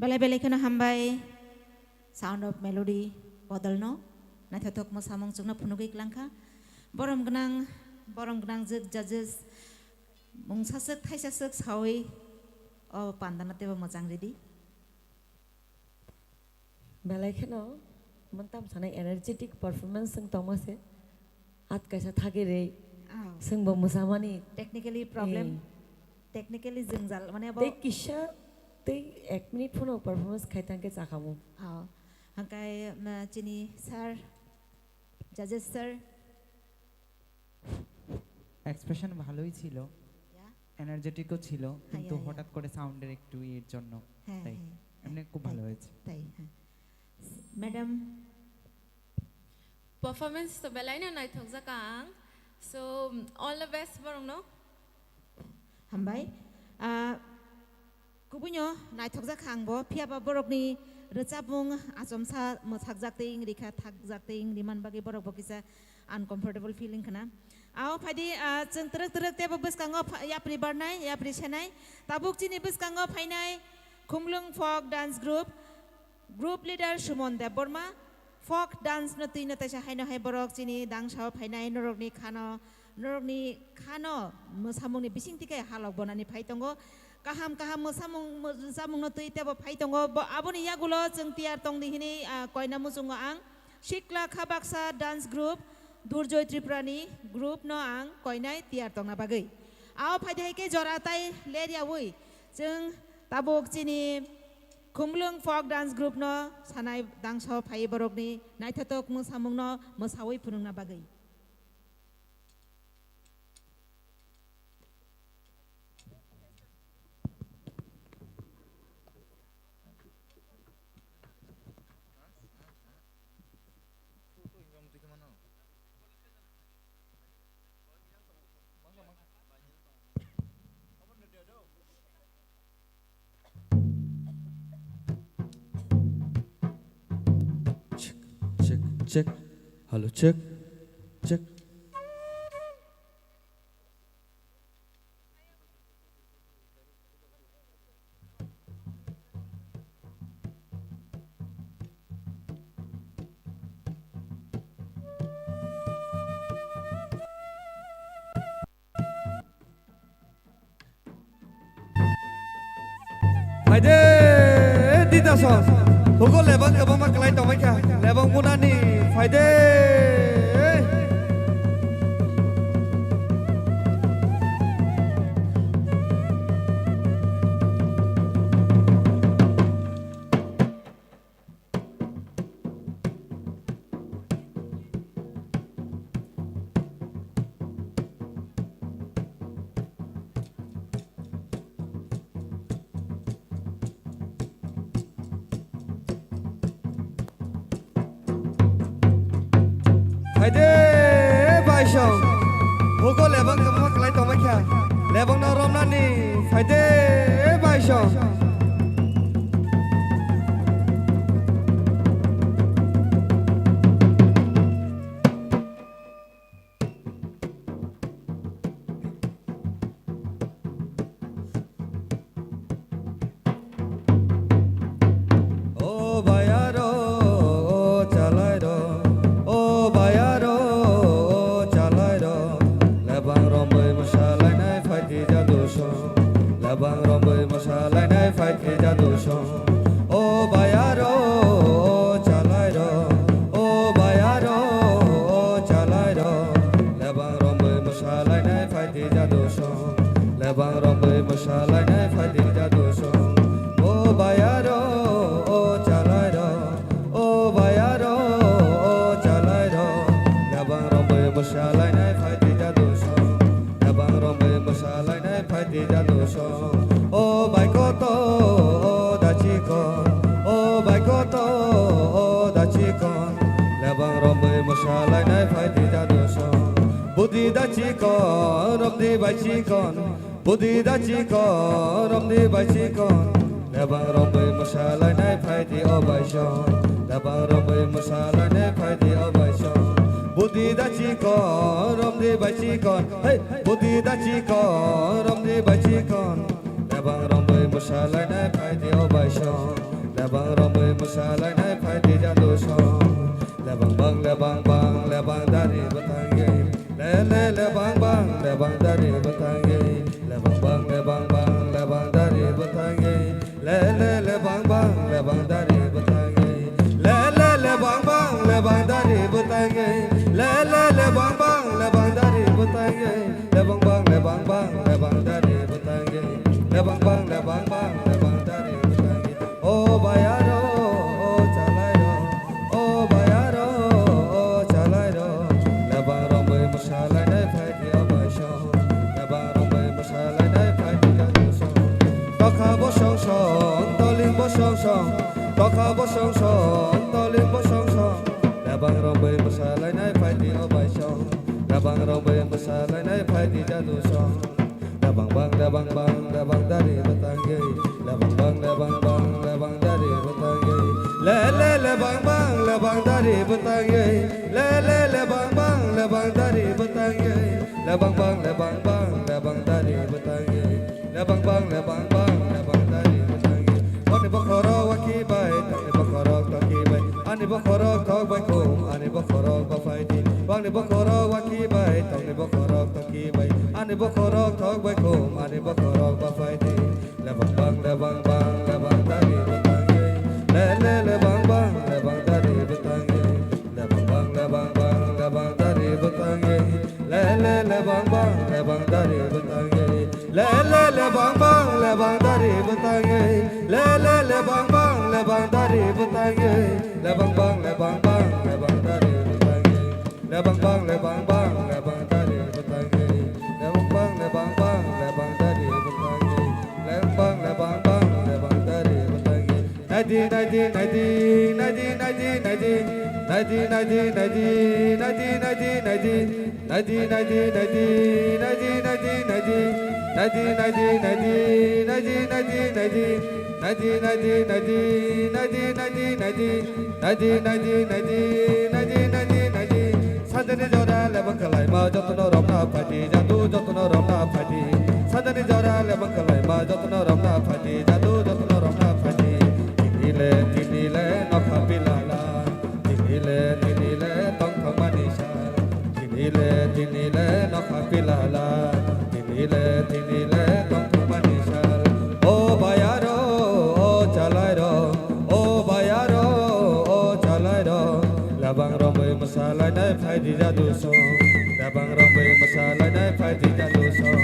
Belai belai kheno hambai Sound of Melody bodolno naithothok mwsamung chwngno phunugwi klangkha. Borom gwnang, borom gwnang jwk judges mungsa swk thaisa swk sawi o pandano teibo mwchang ridi. Belai kheno montam sanai energetic performance wng tongma se. At kaisa thagi rei. Oh. Swngbo mwsamani. Technically problem. Eh. Technically jwngjal, mane bo tei kisa, tei ek minute phano performance khai tangke chakhamu. Oh. Hangkai, um, chini sir, judges sir. Expression ভালোই ছিল, ইয়া। এনার্জেটিকও ছিল, হ্যাঁ, কিন্তু ইয়া, ইয়া। হঠাৎ করে সাউন্ডের একটু ইয়ের জন্য। হ্যাঁ, তাই। হ্যাঁ, এমনি হ্যাঁ, খুব তাই, ভালো হয়েছে। তাই, হ্যাঁ। Madam. Performance to belaino naithokjak ang. So, all the best borokno. Hambai. Ah, kubuino naithokjak ang bo, phiyaba borokni rwchapmung achomsa mwthakjak tei wng rikha, thakjak tei wng riman bagwi borok bo kisa uncomfortable feeling khna. Ao phaidi, ah, chwng twrwk twrwk teibo bwskango pha-, yapri barnai, yapri senai. Tabuk chini bwskango phainai Khumlwng Folk Dance Group, Group Leader Suman Debbarma, folk dance no twi no taisa haino hai borok chini dangsao phainai norokni khano, norokni khano mwsamungni bisingtwi khe halok bonani phai tongo. Kaham kaham mwsamung, mwsamungno twi tebo phai tongo. Bo, aboni yagulo chwng tiyar tongdi hini, ah, koina muchungo ang. Sikla Khabaksa Dance Group, Durjoy Tripurani group no ang koinai tiyar tongna bagwi. Ao phaidi hai khe jora tai leryaui chwng tabuk chini Khumlwng Folk Dance Group no sanai dangso phai borokni naithotok mwsamung no mwsaui phunukna bagwi. Check, check, check. Hello, check, check. Phaide, Dita son. Hugo lebang kwbangma kwlai tongmai kha. Lebang munani. Phaide. Phaide baisong. Hugo lebang kwbangma kwlai tongmai kha. Lebangno romnani. Phaide baisong. O bayaro, o chalairo, o bayaro, o chalairo, lebang romwi mwsalainai phaidi jadu song, lebang romwi mwsalainai phaidi jadu song. O bayaro, o chalairo, o bayaro, o chalairo, lebang romwi mwsalainai phaidi jadu song, lebang romwi mwsalainai phaidi jadu song. O bayaro, o chalairo, o bayaro, o chalairo, lebang romwi mwsalainai phaidi jadu song, lebang romwi mwsalainai phaidi jadu song. O bai koto, o da chikon, o bai koto, o da chikon, lebang romwi mwsalainai phaidi jadu song. Budi da chikon, romdi bai chikon, budi da chikon, romdi bai chikon, lebang romwi mwsalainai phaidi o bai song, lebang romwi mwsalainai phaidi o bai song. Budi da chikon, romdi bai chikon, hey! Budi da chikon, romdi bai chikon, lebang romwi mwsalainai phaidi o bai song, salainai phaidi jadu song. Lebang bang, lebang bang, lebang dari bwtangwi. Le le lebang bang, lebang dari bwtangwi. Lebang bang, lebang bang, lebang dari bwtangwi. Le le lebang bang, lebang dari bwtangwi. Le le lebang bang, lebang dari bwtangwi. Le le lebang bang, lebang dari bwtangwi. Lebang bang, lebang bang, lebang dari bwtangwi. Lebang bang, lebang bang, lebang dari bwtangwi. O bayaro, o chalairo, o bayaro, o chalairo, lebang romwi mwsalainai phaidi o baisong, lebang romwi mwsalainai phaidi jadu song. Tokha bosong song, toling bosong song, tokha bosong song, toling bosong song, lebang romwi mwsalainai phaidi o baisong, lebang romwi mwsalainai phaidi jadu song. Lebang bang, lebang bang, lebang dari bwtangwi. Lebang bang, lebang bang, lebang dari bwtangwi. Le le lebang bang, lebang dari bwtangwi. Le le lebang bang, lebang dari bwtangwi. Lebang bang, lebang bang, lebang dari bwtangwi. Lebang bang, lebang bang, lebang dari bwtangwi. Ani bokhorok waki bai, ani bokhorok toki bai. Ani bokhorok thok bai khum, ani bokhorok baphaidi. Ani bokhorok waki bai, ani bokhorok toki bai. Ani bokhorok thok bai khum, ani bokhorok baphaidi. Lebang bang, lebang bang, lebang dari bwtangwi. Le le lebang bang, lebang dari bwtangwi. Lebang bang, lebang bang, lebang dari bwtangwi. Le le lebang bang, lebang dari bwtangwi. Le le lebang bang, lebang dari bwtangwi. Le le lebang bang, lebang dari bwtangwi. Lebang bang, lebang bang, lebang dari bwtangwi. Lebang bang, lebang bang, lebang dari bwtangwi. Lebang bang, lebang bang, lebang dari bwtangwi. Lebang bang, lebang bang, lebang dari bwtangwi. Naidi, naidi, naidi, naidi, naidi, naidi. Naidi, naidi, naidi, naidi, naidi, naidi. Naidi, naidi, naidi, naidi, naidi, naidi. Naidi, naidi, naidi, naidi, naidi, naidi. Naidi, naidi, naidi, naidi, naidi, naidi. Naidi, naidi, naidi, naidi, naidi, naidi. Sanjani jora lebang kalaima jotono romna phaidi, jadu jotono romna phaidi. Sanjani jora lebang kalaima jotono romna phaidi, jadu jotono romna phaidi. Tini le, tini le, nokha pilala. Tini le, tini le, tongthokmani sal. Tini le, tini le, nokha pilala. Tini le, tini le, tongthokmani sal. O bayaro, o chalairo, o bayaro, o chalairo. Lebang romwi mwsalainai phaidi jadu song. Lebang romwi mwsalainai phaidi jadu song.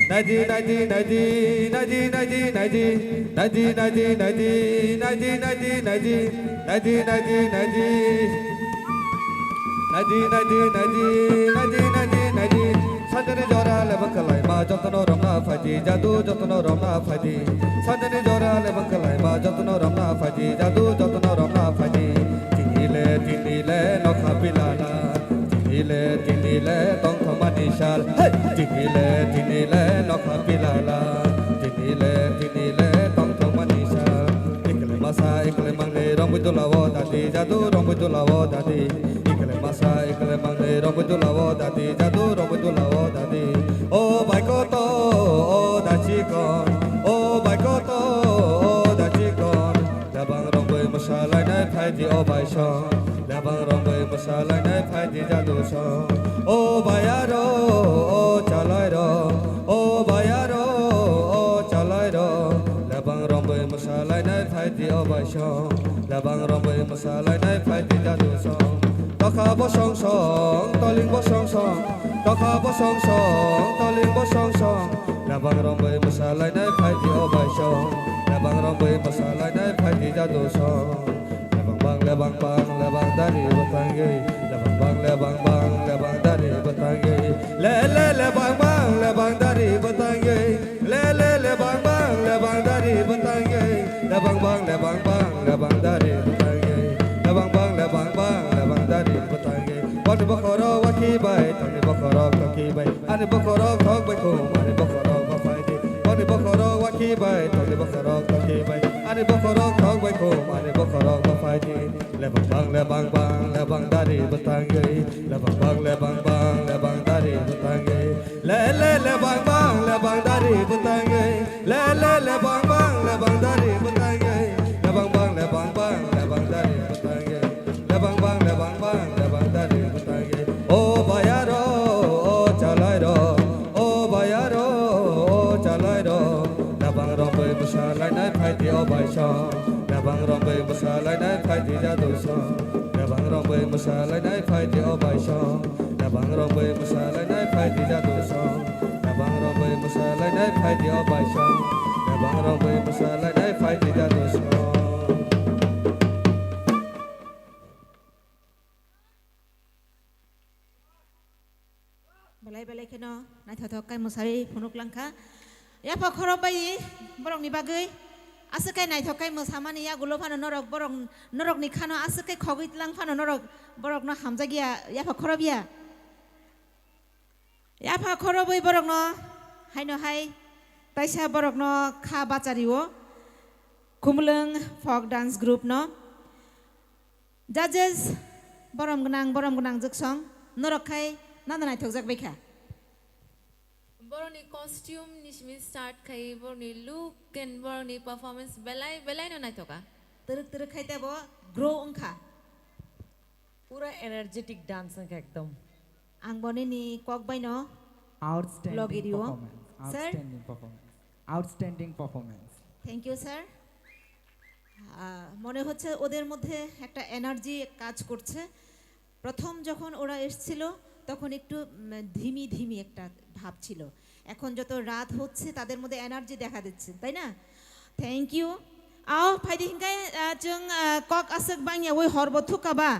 Naidi, naidi, naidi, naidi, naidi, naidi. Naidi, naidi, naidi, naidi, naidi, naidi. Naidi, naidi, naidi. Naidi, naidi, naidi, naidi, naidi, naidi. Sanjani jora lebang kalaima jotono romna phaidi, jadu jotono romna phaidi. Sanjani jora lebang kalaima jotono romna phaidi, jadu jotono romna phaidi. Tini le, tini le, nokha pilala. Tini le, tini le, tongthokmani sal. Hey! Tini le, tini le, nokha pilala. Tini le, tini le, tongthokmani sal. Ikle masa, ikle mangnwi, romwi dula o dadi, jadu romwi dula o dadi. Ikle masa, ikle mangnwi, romwi dula o dadi, jadu romwi dula o dadi. O bai koto, o da chikon, o bai koto, o da chikon. Lebang romwi mwsalainai phaidi o bai song. Lebang romwi mwsalainai phaidi jadu song. O bayaro, o chalairo, o bayaro, o chalairo. Lebang romwi mwsalainai phaidi o bai song. Lebang romwi mwsalainai phaidi jadu song. Tokha bosong song, toling bosong song. Tokha bosong song, toling bosong song. Lebang romwi mwsalainai phaidi o bai song. Lebang romwi mwsalainai phaidi jadu song. Lebang bang, lebang bang, lebang dari bwtangwi. Lebang bang, lebang bang, lebang dari bwtangwi. Le le lebang bang, lebang dari bwtangwi. Le le lebang bang, lebang dari bwtangwi. Lebang bang, lebang bang, lebang dari bwtangwi. Lebang bang, lebang bang, lebang dari bwtangwi. Boni bokhorok waki bai, toni bokhorok toki bai. Ani bokhorok thok bai khum, ani bokhorok baphaidi. Boni bokhorok waki bai, toni bokhorok toki bai. Ani bokhorok thok bai khum, ani bokhorok baphaidi. Lebang bang, lebang bang, lebang dari bwtangwi. Lebang bang, lebang bang, lebang dari bwtangwi. Le le lebang bang, lebang dari bwtangwi. Le le lebang bang, lebang dari bwtangwi. Lebang bang, lebang bang, lebang Bebang romwi bwsa lainai phaidi o baisong, bebang romwi bwsa lainai phaidi jadusong, bebang romwi bwsa lainai phaidi o baisong, bebang romwi bwsa lainai phaidi jadusong, bebang romwi bwsa lainai phaidi o baisong, bebang romwi bwsa lainai phaidi jadusong. Belai belai kheno naithothok khe mwsai phunuk langkha. Yapha khorok bai borokni bagwi aswk khe naithok khe mwsamani yagulo phano norok borok, norokni khano aswk khe khogwi tlang phano norok borokno hamjakya yapha khorok ya. Yapha khorok bai borokno haino hai taisa borokno kha bachario Khumulwng folk dance group no. Judges, borom gwnang, borom gwnang jwksong, norok khai nana naithokjak bai kha. Borokni costume ni simi start khai, borokni look and borokni performance belai, belai no naithoka. Twrwk twrwk khai tebo grow wngkha. Pura energetic dance wngkha ekdom. Ang bo nini kok bai no Outstanding logi rio. Performance, sir? Outstanding performance, outstanding performance. Thank you, sir. আহ, মনে হচ্ছে ওদের মধ্যে একটা এনার্জি কাজ করছে। প্রথম যখন ওরা এসছিল, তখন একটু, উম, ধিমি ধিমি একটা ভাব ছিল। এখন যত রাত হচ্ছে, তাদের মধ্যে এনার্জি দেখা দিচ্ছে, তাই না? Thank you. Ao, phaidi hinkai, ah, chwng, ah, kok aswk bangya oi horbo thukaba,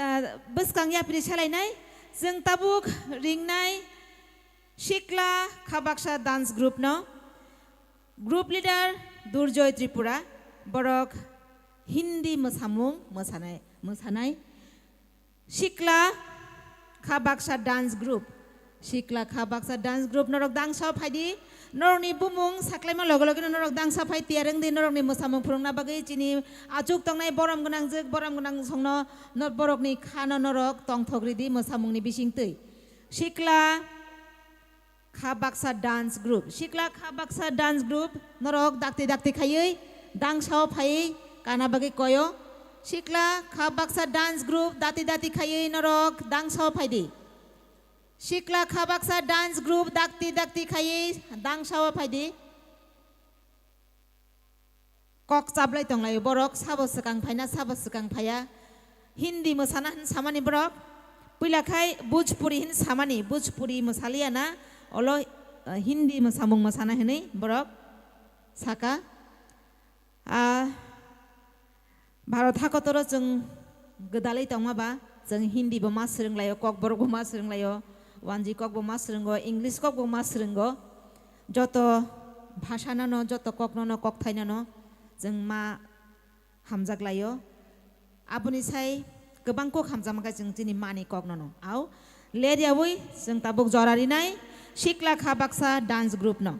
ah, bwskang yapri salainai. Chwng tabuk ringnai Sikla Khabaksa dance group no. Group leader Durjoy Tripura, borok Hindi mwsamung mwsanai, mwsanai. Sikla Khabaksa dance group, Sikla Khabaksa dance group, norok dangsa phaidi, norokni bumung saklaima loge loge no norok dangsa phai tiyar wngdi, norokni mwsamung phwrwngna bagwi chini achuk tongnai borom gwnang jwk, borom gwnang songno, no-, borokni khano norok tongthok ridi mwsamungni bisingtwi. Sikla Kha Baksa Dance Group. Sikla Kha Baksa Dance Group, norok dakti dakti khaiwi dangsao phaiwi kana bagwi koyo. Sikla Kha Baksa Dance Group, dati dati khaiwi norok dangsao phaidi. Sikla Kha Baksa Dance Group, dakti dakti khaiwi dangsao phaidi. Kok chablai tonglaio borok, sabo swkang phaina, sabo swkang phaiya. Hindi mwsana hin samani borok, puila khai Bhojpuri hin samani, Bhojpuri mwsaliya na, olo, eh, Hindi mwsamung mwsana hinwi borok saka. Ah, Bharat hakotoro chwng gwdalwi tongma ba, chwng Hindi bo ma swrwnglaio, Kokborok bo ma swrwnglaio, Wanji kok bo ma swrwngo, English kok bo ma swrwngo. Joto bhasha no no, joto kok no no, kokthai no no chwng ma hamjak laio. Aboni sai kwbang kok hamjakma khe chwng chini mani kok no no. Au, ler yaui chwng tabuk jora rinai Sikla Kha Baksa dance group no.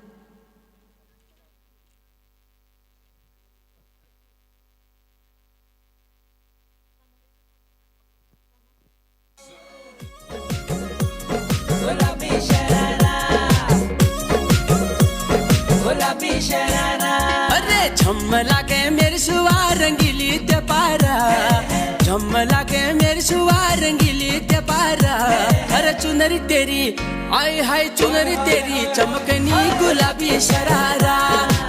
अरे झम्म लागे मेरे सुवा रंगीली ते पारा, झम्म लागे मेरे सुवा रंगीली ते पारा। अरे चुनरी तेरी आय हाय चुनरी तेरी चमकनी गुलाबी शरारा,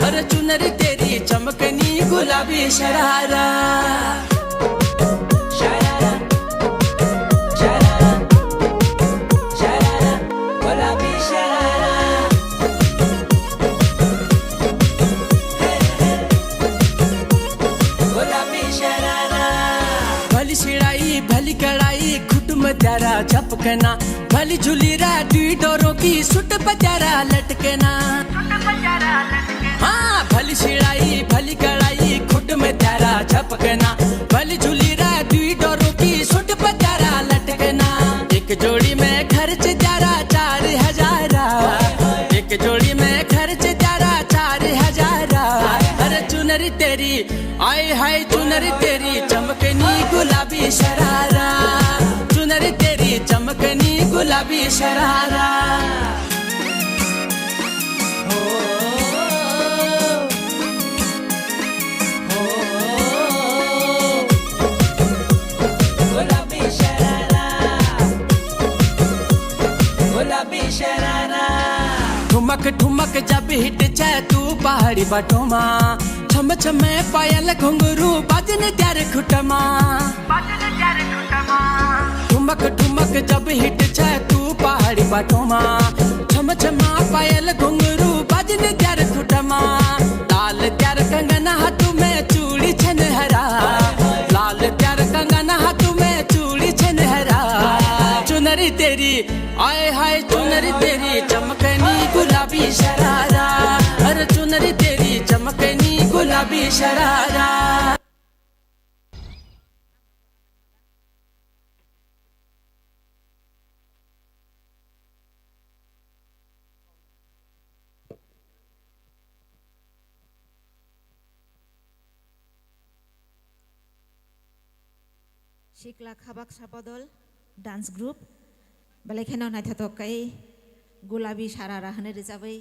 अरे चुनरी तेरी चमकनी गुलाबी शरारा। शरारा, शरारा, शरारा, गुलाबी शरारा। हे, हे, गुलाबी शरारा। भली सिड़ाई, भली कड़ाई, खुट में प्यारा झपकना। भली झुली रा दुई डोरों की सुट पजारा लटकना। हाँ, भली सिड़ाई, भली कढ़ाई, खुट में प्यारा झपकना। भली झुली रा दुई डोरों की सुट पजारा लटकना। एक जोड़ी में खर्च जारा चार हजारा, एक जोड़ी में खर्च जारा चार हजारा। अरे चुनरी तेरी आय हाय चुनरी तेरी चमकनी गुलाबी शरारा, चुनरी तेरी चमकनी गुलाबी शरारा। हो, हो, गुलाबी शरारा, गुलाबी शरारा। ठुमक ठुमक जब हिट छै तू पहाड़ी बटोमा, छम छम पायल घुंघरू बाजन त्यार खुटमा। ठुमक ठुमक जब हिट छै तू पहाड़ी बटोमा, छम छम पायल घुंघरू बाजन त्यार खुटमा। लाल त्यार कंगन हाथ में चूड़ी छन हरा, लाल त्यार कंगन हाथ में चूड़ी छन हरा। चुनरी तेरी आए हाय चुनरी तेरी चमकनी गुलाबी शरारा, अरे चुनरी तेरी चमकनी गुलाबी sharara. Sikla khabak sapodol dance group belai kheno naithotok kai gulabi sarara hwnwi rwchabwi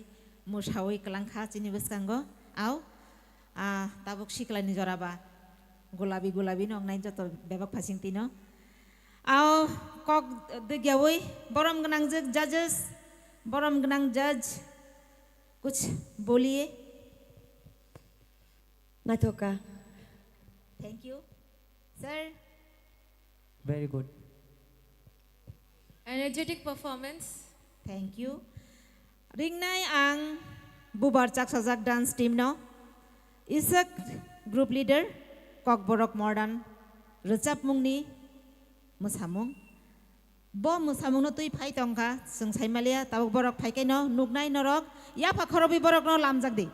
mwsawi kwlangkha chini bwskango. Au, ah, tabuk siklani joraba gulabi gulabi no wngnai joto bebak phasing tino. Au, kok dwgyawi borom gwnang judges, borom gwnang judge, kuch boliye. Naithoka. Thank you, sir. Very good. Energetic performance. Thank you. Ringnai ang bubar chaksajak dance team no. Isak group leader, Kokborok modern rwchapmungni mwsamung. Bo mwsamungno twi phai tongkha, chwng saimaliya, tabuk borok phaikaino nuknai norok, yapha khorobwi borokno lamjak di.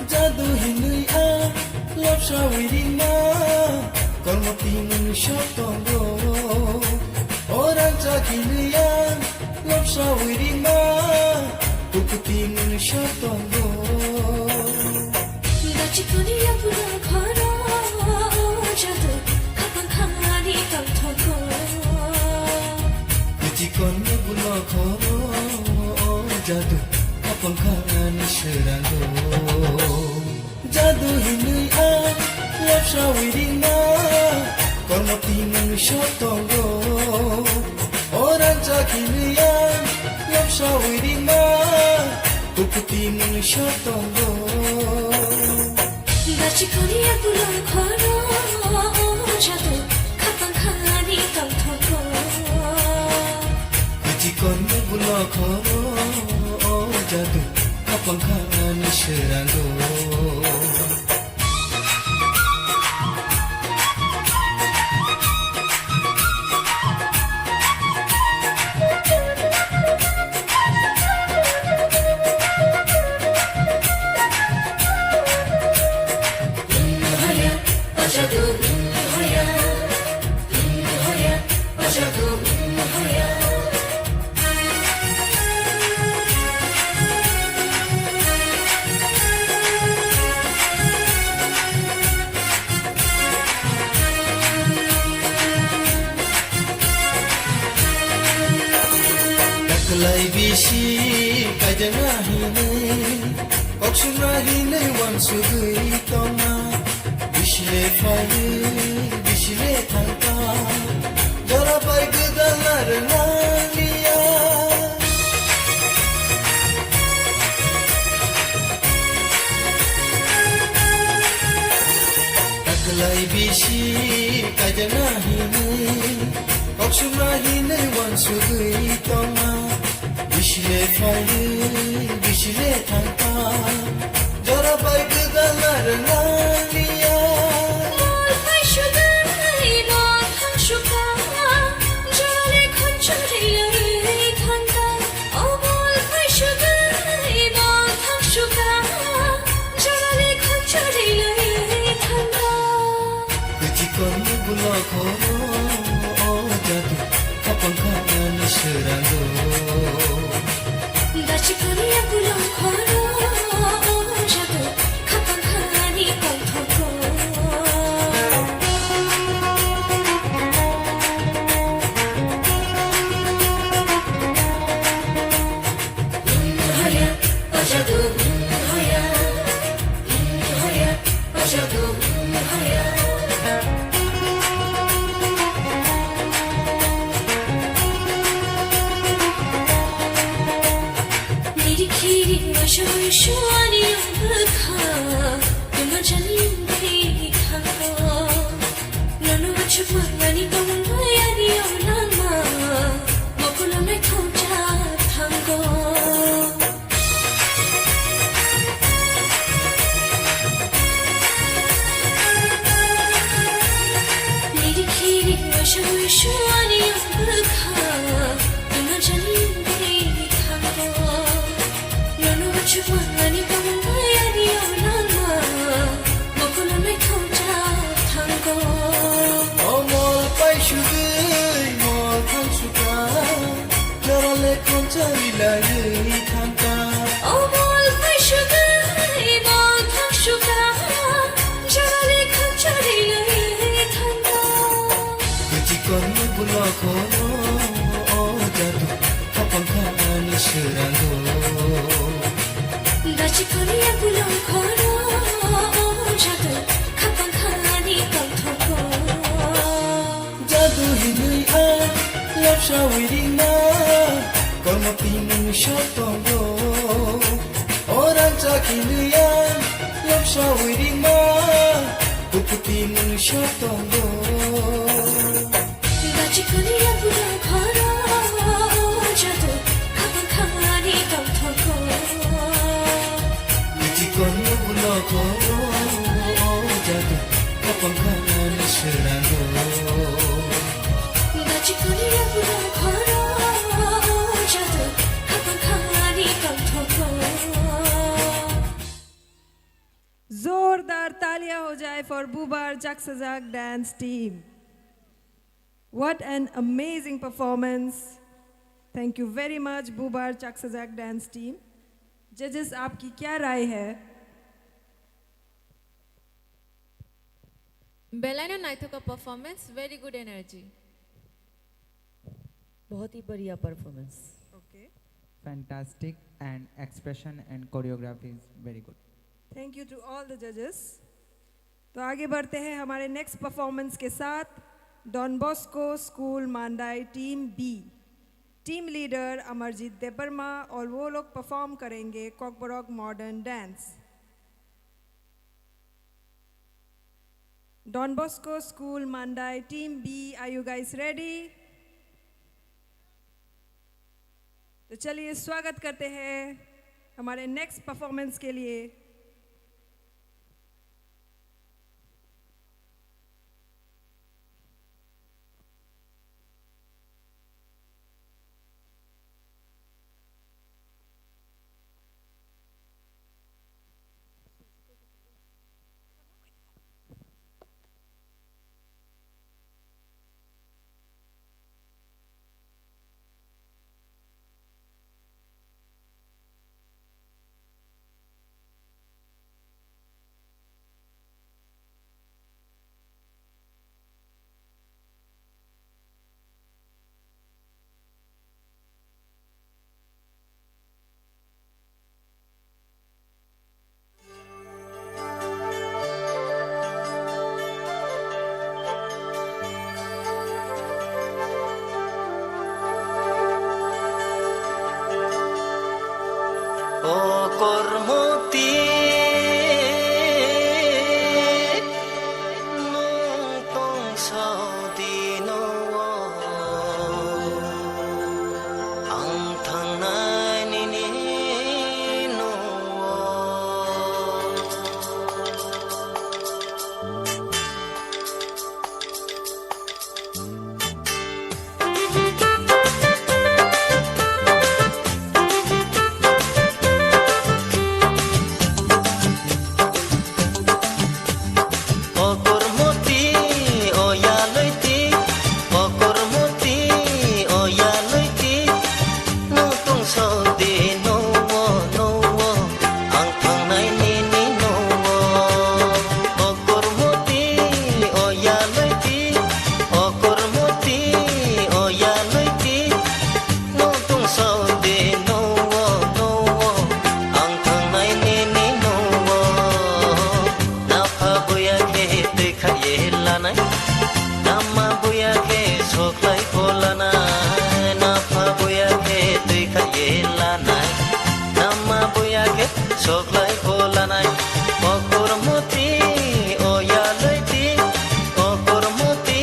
Jadu hinui ang lobsawi ringma, kormo twi mung sok tongo. O rangchak hinui ang lobsawi ringma, kukuti mung sok tongo. Dachikoni yapura khoro, jadu khapang khani tongthokgo. Kuchikon yabulo khoro, jadu khapang khani swrango. Jadu hinui ang lobsawi ringma, kormo twi mung sok tongo. O rangchak hinui ang lobsawi ringma, kukuti mung sok tongo. Dachikoni yabulo khoro, jadu khapang khani tongthokgo. Kuchikon yabulo khoro, jadu khapang khani swrango. Taklai bisi kaijak na hinui, kok sumra hinui wansugui tongma. Bisile phaiwi, bisile thangkha, jora bai gwdal narwknani Bisi kaijana hinwi, koksumna hinwi wansugwi tongma. Bisile phaidi, bisile thangkha, jora bai gwdal narwknaniya. Mol phai sugwi, mol thang sukha, jora le khonchari lwi thangkha. O mol phai sugwi, mol thang sukha, jora le khonchari lwi thangkha. Chikon bulo khoro, o jadu, khapang khani srango. Da chikon ya bulo khoro, o jadu, khapang khani kongthoko. Hoya, o jadu, hoya. Hoya, o jadu, hoya. Niri khiri washo shuani bwkha, tuma jani dei thango. Nono wachu mangani tongmani o langma, mokulo me thoja thango. O mol pai sugwi mol thang sukha. Jora le khonchari laiwi thangkha. O mol phai sugwi, mol thang sukha. Jora le khonchari laiwi thangkha. Chikon bulo khoro, o jadu, khapang khani srango. Da chikon ya bulo khoro, o jadu, khapang khani kongthoko. Jadu hinwi ang lobsawi ringma, kormo twi mung sot tongo. O rangchak hinwi ang lobsawi ringma, kukuti mung sot tongo. Bachikoni yabuno khoro, jadu khapang khani tongthoko. Bachikoni yabuno khoro, jadu khapang khani srango. Bachikoni yabuno khoro, jadu khapang khani tongthoko. जोरदार तालियां हो जाए for Bubar Chaksajak dance team. What an amazing performance. Thank you very much, Bubar Chaksajak dance team. Judges, आपकी क्या राय है? Belaino naithok o performance, very good energy. बहुत ही बढ़िया performance. Okay. Fantastic and expression and choreography is very good. Thank you to all the judges. तो आगे बढ़ते हैं हमारे नेक्स्ट परफॉर्मेंस के साथ। Don Bosco school Mandai team B, team leader Amarjit Debbarma और वो लोग परफॉर्म करेंगे Kokborok modern dance. Don Bosco School, Mandai, Team B, are you guys ready? तो चलिए स्वागत करते हैं हमारे नेक्स्ट परफॉर्मेंस के लिए। O kormoti. Toklai pholanai, okormoti, oyaloiti, okormoti,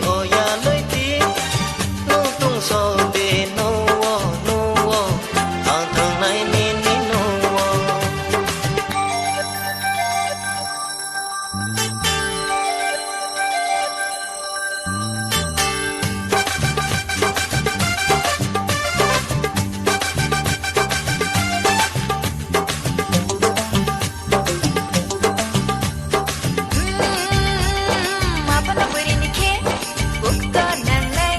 oyaloiti, nung tungsodi nuo, nuo, ang thangnai nini nuo. Hmm, abono bwrwini khe ukto nangnai,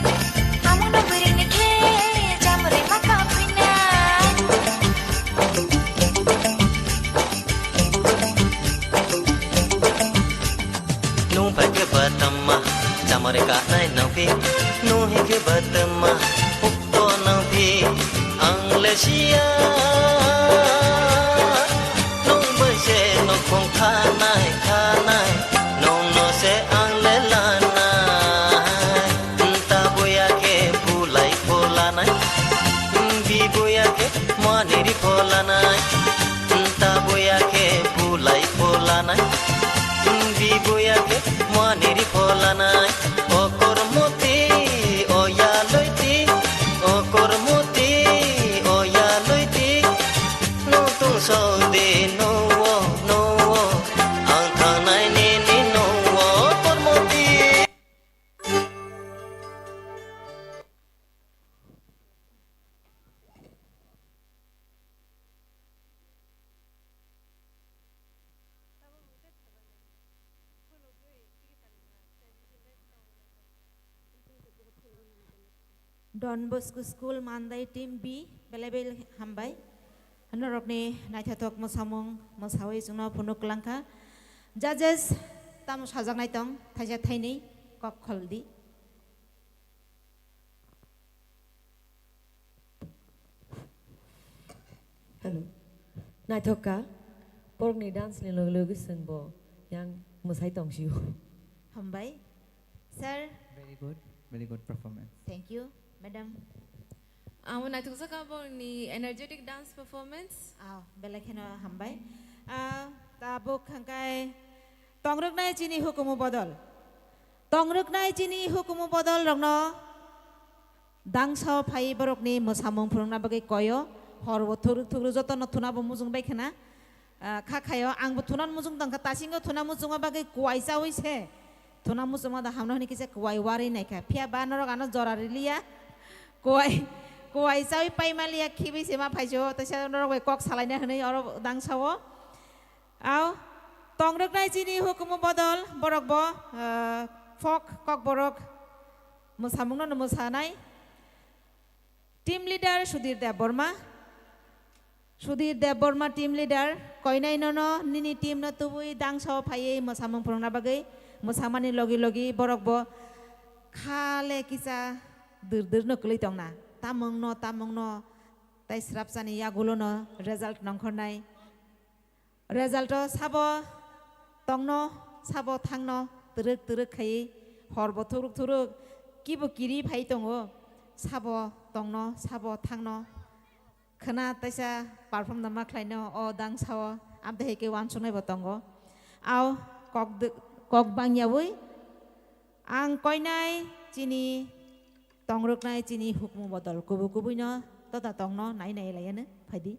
amono bwrwini khe chamrwi ma kaphinai. Nung bai khe ba tama, chamari kanai nang phi. Nung hi khe ba tama, ukto nang phi. Ang le sia, nung bai se nokhong khanai, khanai. Nung no se ang le lanai. Nta buya khe bulai pholanai. Bi buya khe mani ri pholanai. Nta buya khe bulai pholanai. Bi buya khe mani ri pholanai. Okormoti, oyaloiti, okormoti, oyaloiti. Nung tungsodi nuo, nuo. Ang thangnai nini nuo, okormoti. Don Bosco School Mandai Team B, belai belai hambai. Norokni naithothok mwsamung mwsawi chwngno phunuk kwlangkha. Judges, tamo sajaknai tong, thaisa thainwi kok kholdi. Hello. Naithok kha. Borokni dance ni logi logi chwngbo yang mwsai tongsio. Hambai. Sir. Very good. Very good performance. Thank you, madam. Amo naithok jaka borokni energetic dance performance. Ah, belai kheno hambai. Ah, tabuk hwnkhe tongrwknai chini hukumu bodol. Tongrwknai chini hukumu bodol rokno dangsa phai borokni mwsamung phwrwngna bagwi koyo, horbo thukrwk thukrwk jotono thunabo mujung bai khna, ah, kha khayo. Angbo thunan mujung tongkha, tasingo thuna mujungo bagwi kuwai chawi se thuna mujungo da hamno hwnwi kisa kuwai warwi naikha. Phiya ba norok ano jora riliya, kuwai, kuwai chawi paimaliya, khibi se ma phaiso, teisa norok bai kok salaina hwnwi oro dangsao. Au, tongrwknai chini hukumu bodol, borok bo, eh, folk kokborok mwsamungno no mwsanai. Team leader Sudhir Debbarma. Sudhir Debbarma team leader, koinai nono nini team no tubui dangsa o phaiwi mwsamung phwrwngna bagwi mwsamani logi logi borok bo khale kisa dwr dwr no kwlwi tongna. Tamung no, tamung no, tai srapsani yagulo no result nongkhornai. Result o sabo tongno, sabo thangno, twrwk twrwk khaiwi horbo thuruk thuruk kibo kiri phai tongo, sabo tongno, sabo thangno khwna taisa perform da ma khlaino o dangsa o, amtwi hai khe uansuknai bo tongo. Au kok dw-, kok bangyaui ang koinai chini tongrwknai chini hukumu bodol kubu kubuino tota tongno nai nai laiyano phaidi.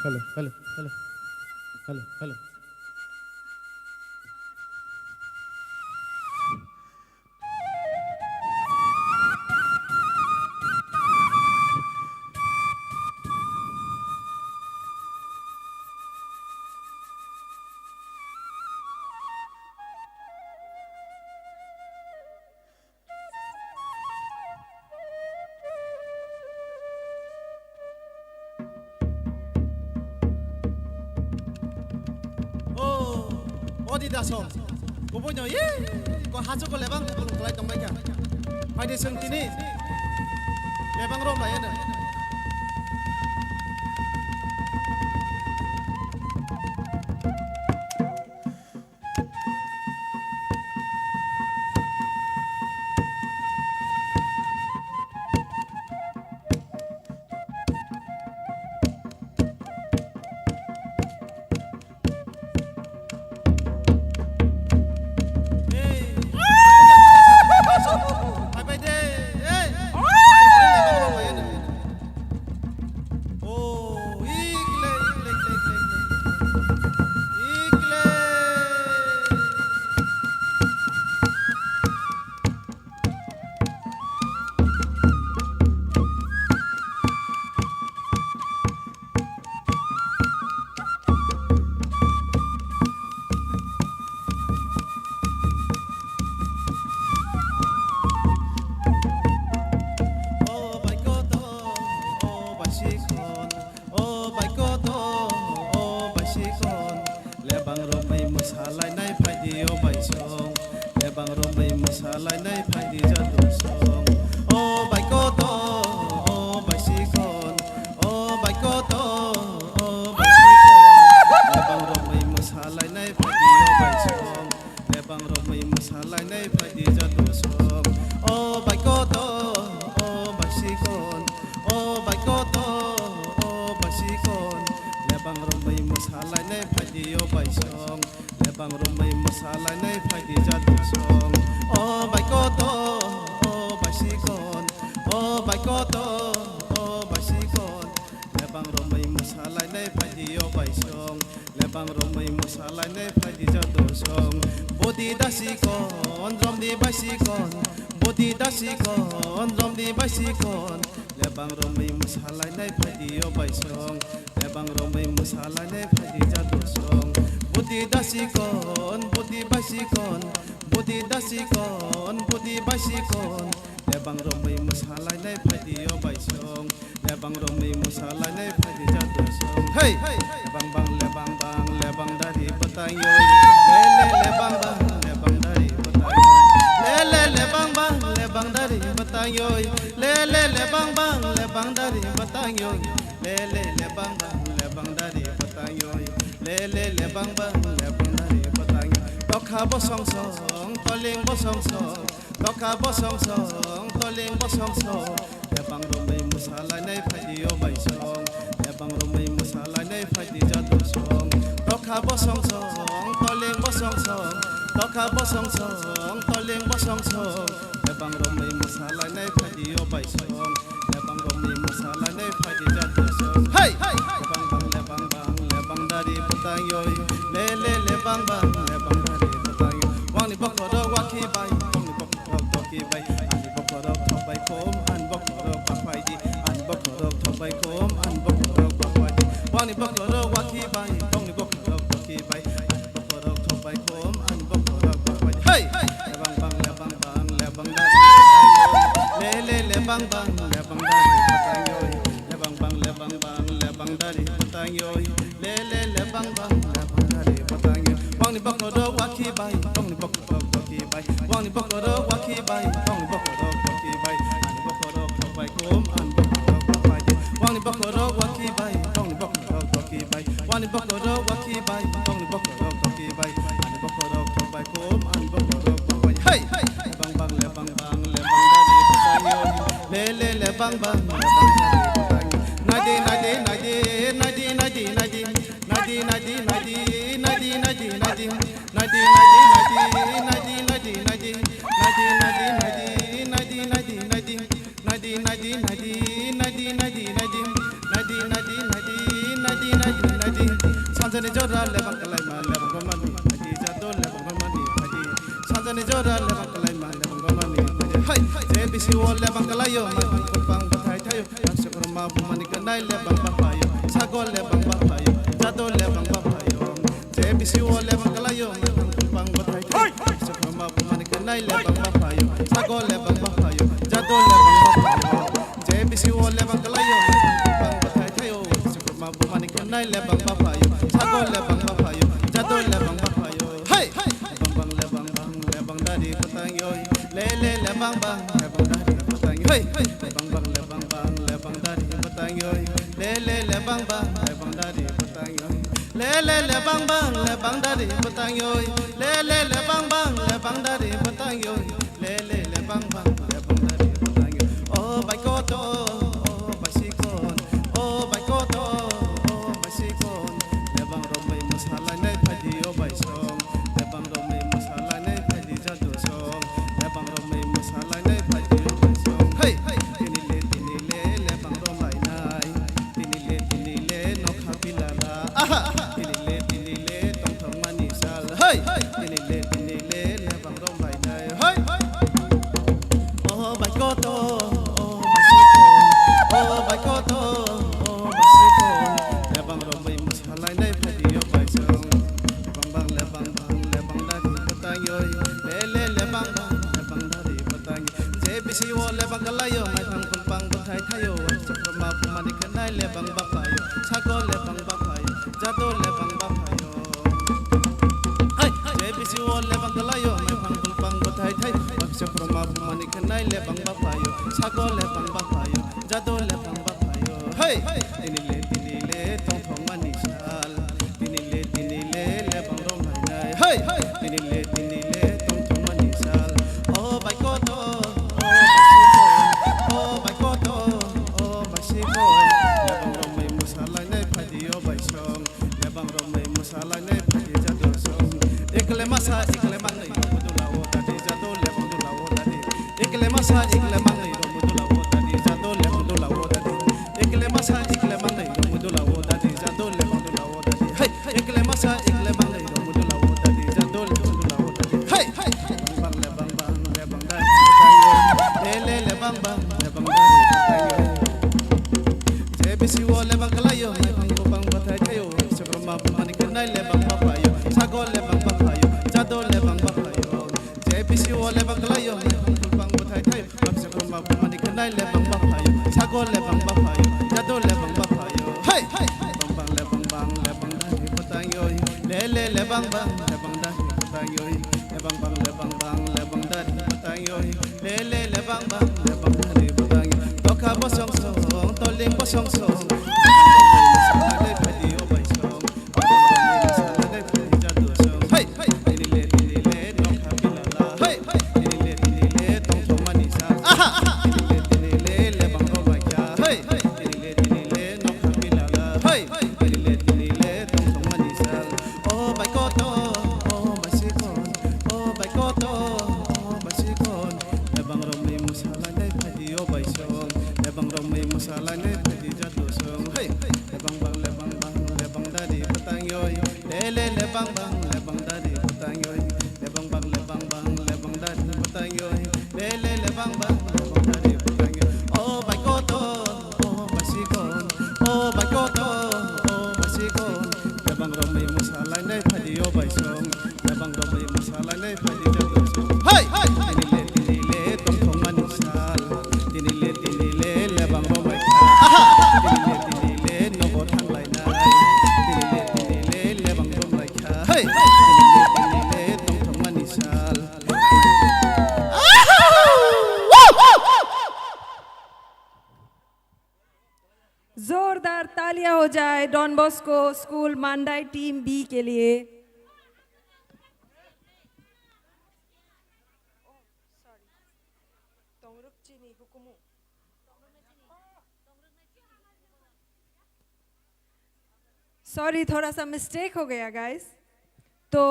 Hello, hello, hello. Hello, hello. Odi daso. Kubuino, ye, ko hacho ko lebang, ko kulai tongbai kha. Phaidi sung tini. Lebang rom lai eno. O bai koto, o bai sikon, o bai koto, o bai sikon. Lebang romwi mwsalainai phaidi o bai song. Lebang romwi mwsalainai phaidi jador song. O bai koto, o bai sikon, o bai koto, o bai sikon. Lebang romwi mwsalainai phaidi o bai song. Lebang romwi mwsalainai phaidi jador song. O bai koto, o bai sikon, o bai koto, o bai sikon. Lebang romwi mwsalainai phaidi o bai song. Lebang romwi mwsalainai phaidi jador song. O bai koto, o bai sikon, o bai koto, o bai sikon. Lebang romwi mwsalainai phaidi o bai song. Lebang romwi mwsalainai phaidi jador song. Budi dasikon, romdi bai sikon. Budi dasikon, romdi bai sikon. Lebang romwi mwsalainai phaidi o bai song. Lebang romwi mwsalainai phaidi jador song. Budi dasikon, budi bai sikon. Budi dasikon, budi bai sikon. Lebang romwi mwsalainai phaidi o bai song. Lebang romwi mwsalainai phaidi jador song. Hey! Lebang bang, lebang bang, lebang dari bwtang yoi. Le le lebang bang, lebang dari bwtang yoi. Le le lebang bang, lebang dari bwtang yoi. Le le lebang bang, lebang dari bwtang yoi. Le le lebang bang, lebang dari bwtang yoi. Le le lebang bang, lebang dari bwtang yoi. Tokha bosong song, toling bosong song. Tokha bosong song, toling bosong song. Lebang romwi mwsalainai phaidi o bai song. Lebang romwi mwsalainai phaidi jador song. Tokha bosong song, toling bosong song. Tokha bosong song, toling bosong song. Lebang romwi mwsalainai phaidi o bai song. Lebang romwi mwsalainai phaidi jador song. Hey! Lebang bang, lebang bang, lebang dari bwtang yoi. Le le lebang bang, lebang dari bwtang yoi. Wangni bokhorok wakhi bai, wangni bokhorok tokhi bai. Ani bokhorok thok bai khum, ani bokhorok baphai di. Ani bokhorok thok bai khum, ani bokhorok baphai di. Wangni bokhorok wakhi bai, wangni bokhorok tokhi bai. Ani bokhorok thok bai khum, ani bokhorok baphai di. Hey! Lebang bang, lebang bang, lebang dari bwtang yoi. Le le lebang bang, lebang dari bwtang yoi. Lebang bang, lebang bang, lebang dari bwtang yoi. Le le lebang bang, lebang dari bwtang yoi. Wangni bokhorok wakhi bai, wangni bokhorok tokhi bai. Wangni bokhorok wakhi bai, wangni bokhorok tokhi bai. Ani bokhorok thok bai khum, ani bokhorok baphai di. Wangni bokhorok wakhi bai, wangni bokhorok tokhi bai. Wangni bokhorok wakhi bai, wangni bokhorok tokhi bai. Ani bokhorok thok bai khum, ani bokhorok baphai di. Hey! Lebang bang, lebang bang, lebang dari bwtang yoi. Le le lebang bang, lebang dari bwtang yoi. Nadi, nadi, nadi, nadi, nadi, nadi. Nadi, nadi, nadi, nadi, nadi, nadi. Nadi, nadi, nadi, nadi, nadi, nadi. Nadi, nadi, nadi, nadi, nadi, nadi. Nadi, nadi, nadi, nadi, nadi, nadi. Nadi, nadi, nadi, nadi, nadi, nadi. Sanjani jora lebang kalaima, lebang romani phaidi, jador lebang romani phaidi. Sanjani jora lebang kalaima, lebang romani phaidi. Hai, je bisi o lebang kalaio, maithang kupang bathai thaio. Nang se khorma bumani kwnai lebang baphaio, sagol lebang baphaio, jador lebang baphaio. Je bisi o lebang kalaio, maithang kupang bathai thaio. Nang se khorma bumani kwnai lebang baphaio, sagol lebang baphaio, jador lebang baphaio. Je bisi o lebang kalaio, maithang kupang bathai thaio. Nang se khorma bumani kwnai lebang baphaio, sagol lebang baphaio, jador lebang baphaio. Hey! Yoi, le le le bang bang le bang dari batang yoi. Hey, le bang bang le bang bang le bang dari batang yoi. Le le le bang bang le bang dari batang yoi. Le le le bang bang le bang dari batang yoi. Le le le bang bang le bang dari batang yoi. Le le le bang bang le bang dari batang yoi. O bai koto, o bai sikon, o bai koto, o bai sikon. Le bang romwi mwsalainai phaidi o bai song. Le bang romwi mwsalainai phaidi jadu song. Le bang romwi mwsalainai phaidi o bai song. Hey, hey, tini le, tini le, le bang romlainai. Tini le, tini le, nokha pilala. Aha, tini le, tini le, tongthokmani sal. Hey, tini le, tini le, le bang romlainai. Hey, oh, bai koto, oh, bai sikon. Oh, bai koto, oh, bai sikon. Le bang romwi mwsalainai phaidi o bai song. Bang bang le bang bang le bang dari batang yoi. Le le le bang bang le bang dari batang yoi. Je bisi o le bang kalayo, mai bang bang bang bathai thayo. Chakrama bumani khenai le bang baphayo. Sago le bang baphayo. Jado le bang baphayo. Hai, je bisi o le bang kalayo, mai bang bang bang bathai thayo. Chakrama bumani khenai le bang baphayo. Sago le bang baphayo. Jado le bang baphayo. Hey, tini le, tini le, tongthokmani sal. Tini le, tini le, le bang romlainai. Hey, tini le, tini le, tongthokmani sal. O bai koto, o bai sikon, o bai koto, o bai sikon. Le bang romwi mwsalainai phaidi o bai song. Le bang romwi mwsalainai phaidi jadu song. Ekle masa, ekle manwi, romwi dula o dadi jadu, le bang dula o dadi. Ekle masa, ekle manwi, romwi dula o dadi jadu, le bang dula o dadi. Ekle masa, ekle manwi, romwi dula o dadi jadu, le bang dula o dadi. Hey, ekle masa, ekle manwi, romwi dula o dadi jadu, le bang dula o dadi. Hey, hey, bang bang le bang bang le bang dari batang yoi. Le le le bang bang le bang dari batang yoi. Je bisi o le bang kalayo, mai bang bang bathai thayo. Chakrama bumani khenai le bang baphayo. Sago le bang baphayo. Jado le bang baphayo. Je bisi o le bang kalayo, mai bang bang bathai thayo. Chakrama bumani khenai le bang baphayo. Sago le bang baphayo. Jado le bang baphayo. Hey, hey, bang bang le bang bang le bang dari batang yoi. Le le le bang bang le bang dari batang yoi. Le bang bang le bang bang le bang dari batang yoi. Le le le bang bang le bang dari batang yoi. Tokha bosong song, toling bosong song. Le bang bang le bang bang le bang dari batang yoi. Lebang romwi mwsalainai phaidi o bai song, lebang romwi mwsalainai phaidi jadu song. Hey, lebang bang, lebang bang, lebang dari batang yoi. Le le lebang bang, lebang dari batang yoi. Lebang bang, lebang bang, lebang dari batang yoi. Le le lebang bang, lebang dari batang yoi. O bai koto, o bai sikon, o bai koto, o bai sikon. Lebang romwi mwsalainai phaidi o bai song. Lebang romwi mwsalainai phaidi jadu song. Hey! Tini le, tini le, tongthokmani sal. Tini le, tini le, lebang romwi kha. Aha! Tini le, tini le, nogo thanglainai. Tini le, tini le, lebang romwi kha. Hey! Tini le, tini le, tongthokmani sal. जोरदार तालियां हो जाए don Bosco school Mandai team B के लिए। सॉरी, थोड़ा सा मिस्टेक हो गया गाइस। तो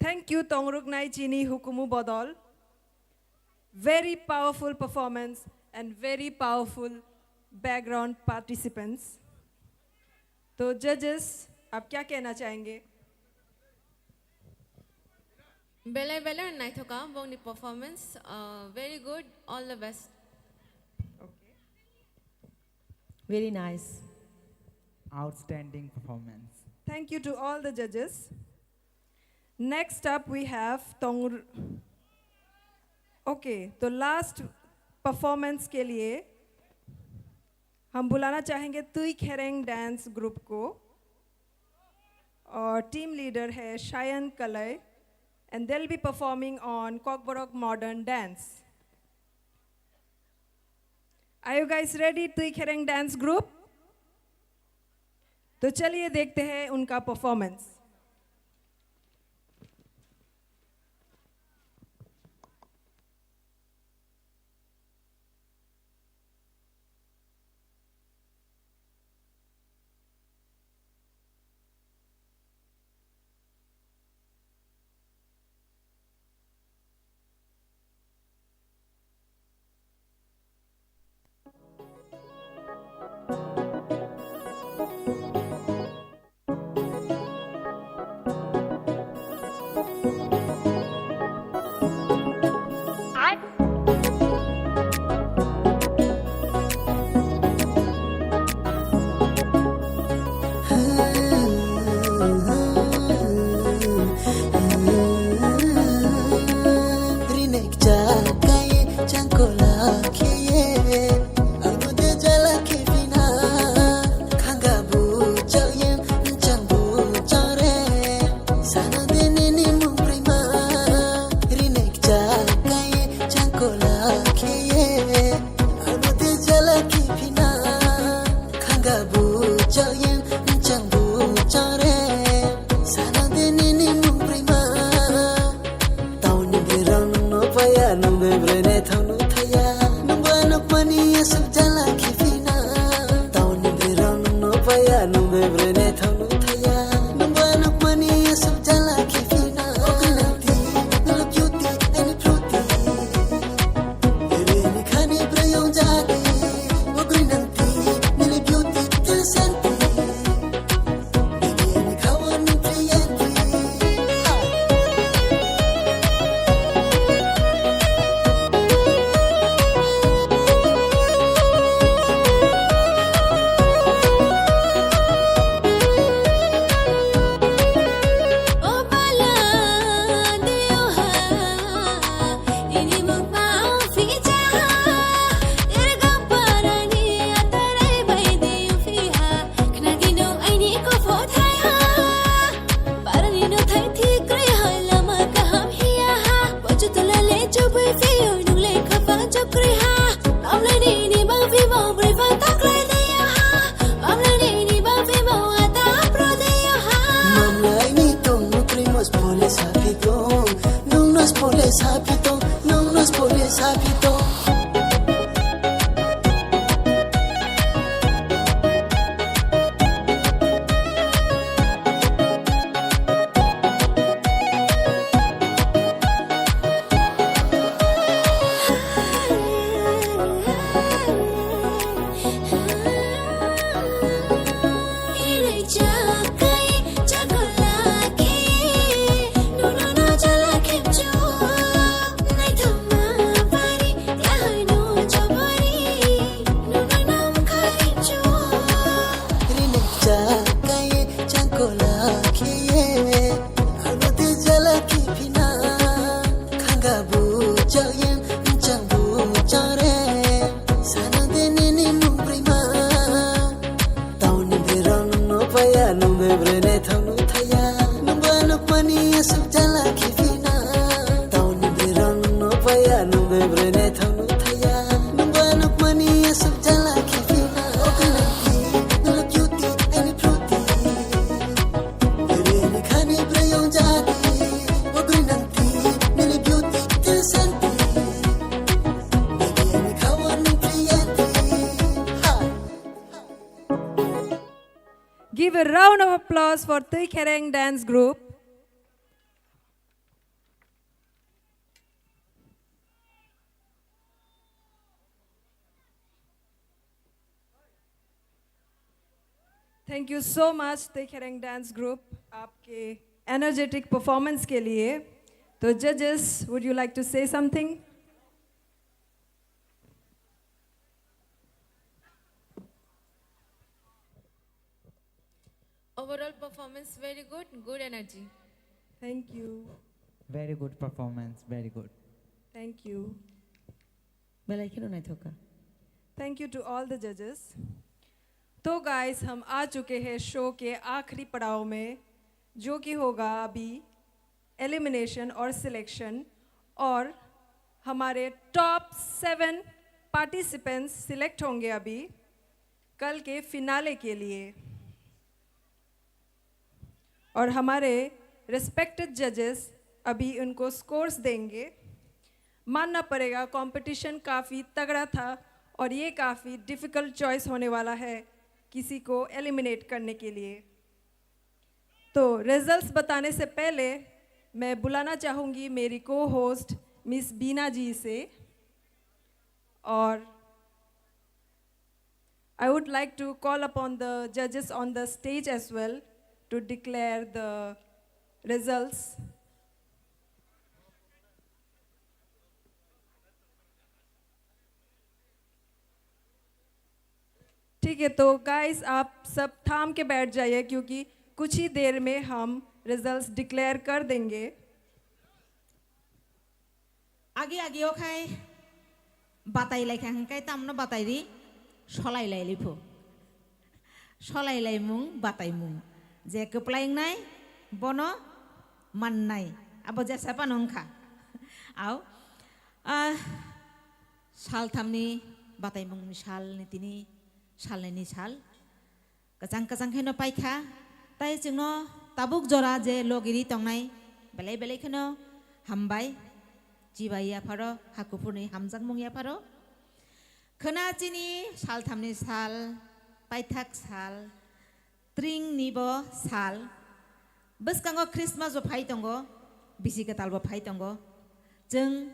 थैंक यू तोंगरुक नाई चीनी हुकुमु बदल। Very powerful performance and very powerful background participants. तो जजेस, आप क्या कहना चाहेंगे? Belai belai naithoka bongni performance, uh, very good, all the best. Very nice. Outstanding performance. Thank you to all the judges. Next up we have Tongr. Okay, तो last performance के लिए हम बुलाना चाहेंगे तुई खेरेंग डांस ग्रुप को, और टीम लीडर है शायन कलई and they'll be performing on Kokborok modern dance. Are you guys ready, Twi Khereng dance group? तो चलिए देखते हैं उनका performance. Rinek chakaye changkola kheye, ang de jala khepina, khanga bu chayem chang bu chare, sana de nini mung prima, rinek chakaye changkola kheye, ang de jala khepina. Khanga bu chayem chang bu chare, sana de nini mung prima. Tauni birang no paya nung bebre ne thanu thaya. Nung ba nuk mani asuk jala khifina. Tauni birang no paya nung bebre ne thanu thaya. Nung ba nuk mani asuk jala khifina. Okanati, nula beauty, any fruity. Mamlaini tong nukri mos pole sapi tong, nung nos pole sapi tong, nung nos pole sapi tong. Khanga bu chayem chang bu chare, sana de nini mung prima. Tauni birang no paya nung bebre ne thanu thaya. Nung ba nuk mani asuk jala khifina. Tauni birang no paya nung bebre ne thanu thaya. Nung ba nuk mani asuk jala khifina. Okanati, nula beauty, any fruity. Bebeni khani brayong jadi. Okanati, nula beauty, till santi. Bebeni khawan priyanti. Ha. Give a round of applause for Twi Khereng Dance Group. Thank you so much, Twi Khereng Dance Group, आपके energetic performance के लिए। तो judges, would you like to say something? Overall performance very good, good energy. Thank you. Very good performance, very good. Thank you. Belai kheno naithok kha. Thank you to all the judges. तो गाइस, हम आ चुके हैं शो के आखिरी पड़ाव में, जो कि होगा अभी एलिमिनेशन और सिलेक्शन, और हमारे टॉप सेवन पार्टिसिपेंट्स सिलेक्ट होंगे अभी कल के फिनाले के लिए। और हमारे रिस्पेक्टेड जजेस अभी उनको स्कोर्स देंगे। मानना पड़ेगा, कंपटीशन काफ़ी तगड़ा था और ये काफ़ी डिफ़िकल्ट चॉइस होने वाला है किसी को एलिमिनेट करने के लिए। तो रिजल्ट्स बताने से पहले मैं बुलाना चाहूँगी मेरी को होस्ट मिस बीना जी से, और I would like to call upon the judges on the stage as well to declare the results. ठीक है, तो गाइस, आप सब थाम के बैठ जाइए, क्योंकि कुछ ही देर में हम रिजल्ट्स डिक्लेयर कर देंगे। Agi agi o khai batai lai kha hwnkhe tamno batai ri, solai lai liphu. Solai lai mung batai mung. Je kwplai wngnai bono mannai. Abo jesa phano wngkha. Au, ah, salthamni batai mungni sal ni tini salnini sal. Kwchang kwchang khe no paikha, tai chwngno tabuk jora je logiri tongnai, belai belai kheno hambai, chibai yapharo, hakuphurni hamjakmung yapharo. Khwna chini salthamni sal, paithak sal, tringni bo sal, bwskango Christmas bo phai tongo, bisi kwtal bo phai tongo. Chwng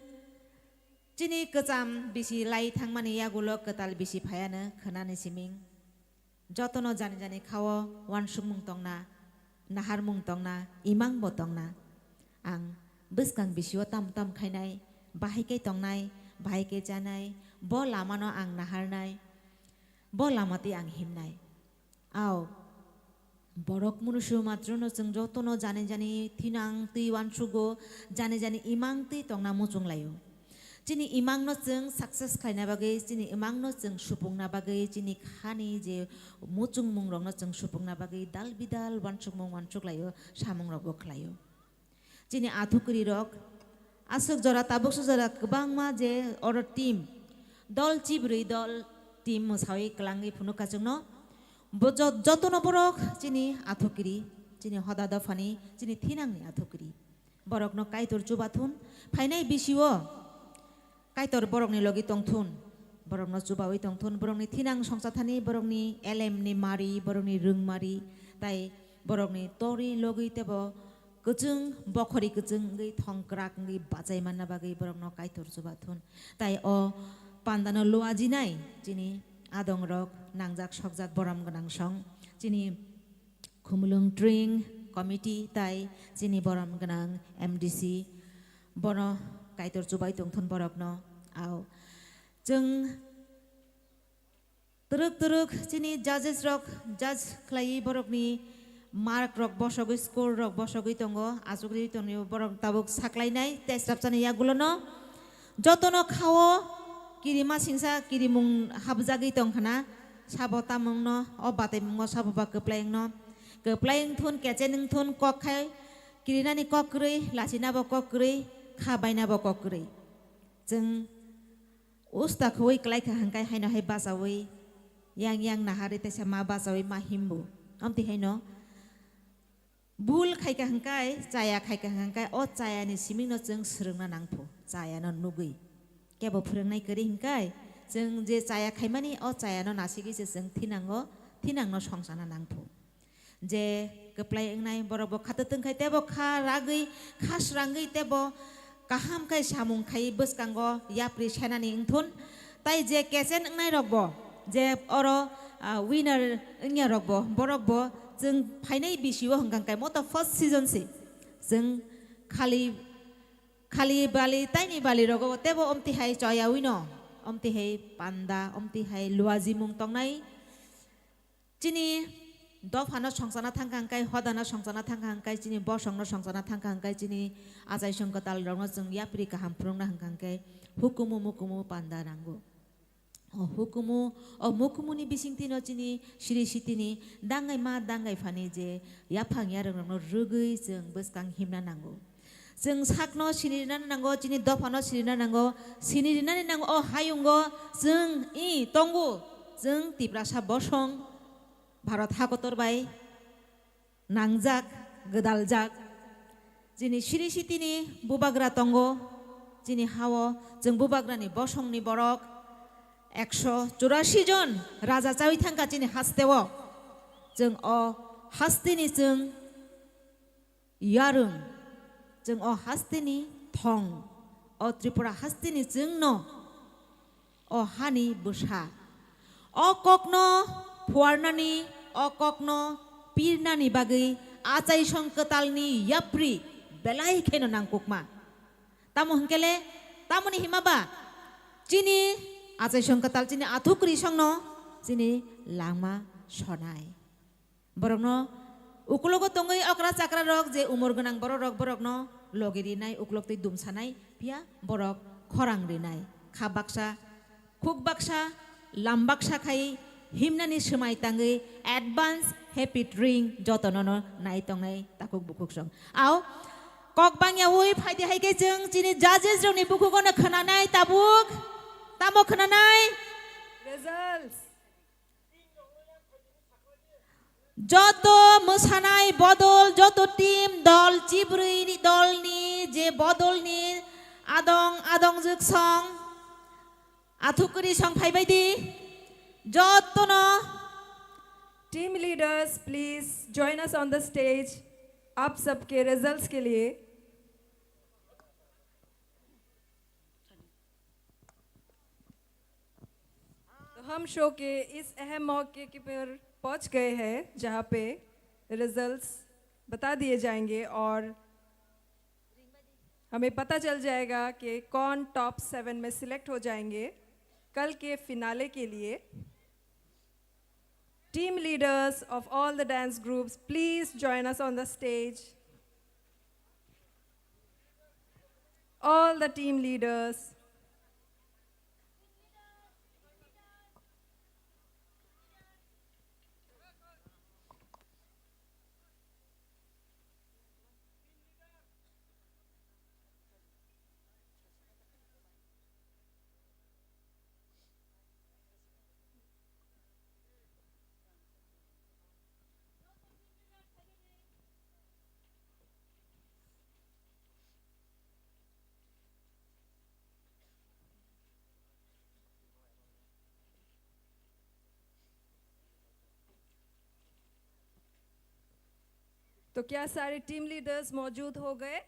chini kwcham bisi lai thangmani yagulo kwtal bisi phaiano khwnani siming. Jotono jani jani khao uansukmung tongna, naharmung tongna, imang bo tongna. Ang bwskang bisio tam tam khainai, bahai khe tongnai, bahai khe chanai, bo lamano ang naharnai, bo lama twi ang himnai. Ao, borok munusu matrono chwng jotono jani jani thinang twi uansugo, jani jani imang twi tongna muchung laio. Chini imangno chwng success khlaina bagwi, chini imangno chwng supungna bagwi, chini khani je muchungmungrokno chwng supungna bagwi dal bidal uansukmung uansuk laio, samungrokbo khlaio. Chini athukiri rok aswk jora tabuk swk jora kwbangma je oro team, dol chibrwi dol team mwsawi kwlangwi phunuk kha chwngno. Bo jo-, jotono borok chini athukiri, chini hoda dophani, chini thinangni athukiri. Borokno Kaitor chubathun, phainai bisio Kaitor borokni logi tongthun, borokno chubawi tongthun, borokni thinang songchathani, borokni elemni mari, borokni rwngmari, tai borokni tori logwi tebo kwchwng bokhori kwchwng wngwi thongkrak wngwi bachai manna bagwi borokno Kaitor chubathun. Tai o pandano luajinai chini adongrok nangjak sokjak borom gwnang song chini Khumulwng Tring Committee tai chini borom gwnang M D C, bono Kaitor chubai tongthun borokno. Ao chwng twrwk twrwk chini judges rok judge khlaiwi borokni mark rok bosogwi, score rok bosogwi tongo, achukgwi tongo borok tabuk saklainai tei swrapsani yagulono. Jotono khao kirima singsa kirimung habjagwi tongkhana, sabo tamungno, o bataimungo sabo ba kwplai wngno. Kwplai wngthun, kechen wngthun, kok khai kirinani kok kwrwi, lachina bo kok kwrwi, kha baina bo kok kwrwi. Chwng usta khwi kwlai kha hwnkhe haino hai bachaui, yang yang naharwi teisa ma bachaui ma himbu. Amtwi haino bul khaikha hwnkhe, chaya khaikha hwnkhe, o chayani simingno chwng swrwngna nangphu, chayano nugwi. Kebo phwrwngnai kwrwi hwnkhe, chwng je chaya khaimani, o chayano nasigwi se chwng thinango, thinangno songchana nangphu. Je kwplai wngnai borok bo kha twtwng khai tebo kha ragwi, kha srangwi tebo kaham khai samung khai bwskango yapri senani wngthun. Tai je kechen wngnai rok bo, je oro, ah, winner wngya rok bo, borok bo chwng phainai bisio hwnkha khe moto first season se chwng khali, khali bali, taini bali rogo tebo omti hai choyaui no, omti hai panda, omti hai luajimung tongnai. Chini dophano songchana thangkha hwnkhe, hodano songchana thangkha hwnkhe, chini bosongno songchana thangkha hwnkhe, chini achaisong kwtalrokno chwng yapri kaham phwrwngna hwnkha hwnkhe, hukumu mukumu panda nango. O hukumu, o mukumuni bisingtwino chini siri sitini dangai ma dangai phani je yaphang yarwngrokno rwgwi chwng bwskang himna nango. Chwng sakno sini rinani nango, chini dophano sini rinani nango, sini rinani nango o hayungo chwng i tongo, chwng Tiprasa bosong Bharat hakotor bai nangjak, gwdaljak. Chini siri sitini bubagra tongo, chini hao chwng bubagrani bosongni borok ekso churasi jon raja chawi thangkha chini hasteo. Chwng o hasteni chwng yarwng, chwng o hasteni thong, o Tripura hasteni chwngno o hani bwsa. O kokno phuarnani, o kokno pirnani bagwi achaisong kwtalni yapri belai kheno nangkukma. Tamo hwnkele, tamoni hima ba? Chini achaisong kwtal, chini athukri songno chini langma sonai. Borokno ukulogo tongwi okra chakra rok je umor gwnang borok rok, borokno logi rinai, ukulok twi dumsanai, phiya borok khorang rinai. Kha baksa, khuk baksa, lam baksa khai himnani swmai tangwi advance happy ring jotono no nai tongnai takhuk bukhuk song. Ao kok bangyawi phaidi hai khe chwng chini judges rokni bukhugono khwnanai tabuk. Tamo khwnanai? Results. Joto mwsanai bodol, joto team dol chibrwi dolni je bodolni adong adong jwk song, athukuri song phaibai di. Jotono. Team leaders, please join us on the stage. आप सबके results के लिए। तो हम शो के इस अहम मौके के पर पहुंच गए हैं, जहां पे रिजल्ट्स बता दिए जाएंगे और हमें पता चल जाएगा कि कौन टॉप सेवन में सिलेक्ट हो जाएंगे कल के फिनाले के लिए। Team leaders of all the dance groups, please join us on the stage. All the team leaders. तो क्या सारे टीम लीडर्स मौजूद हो गए?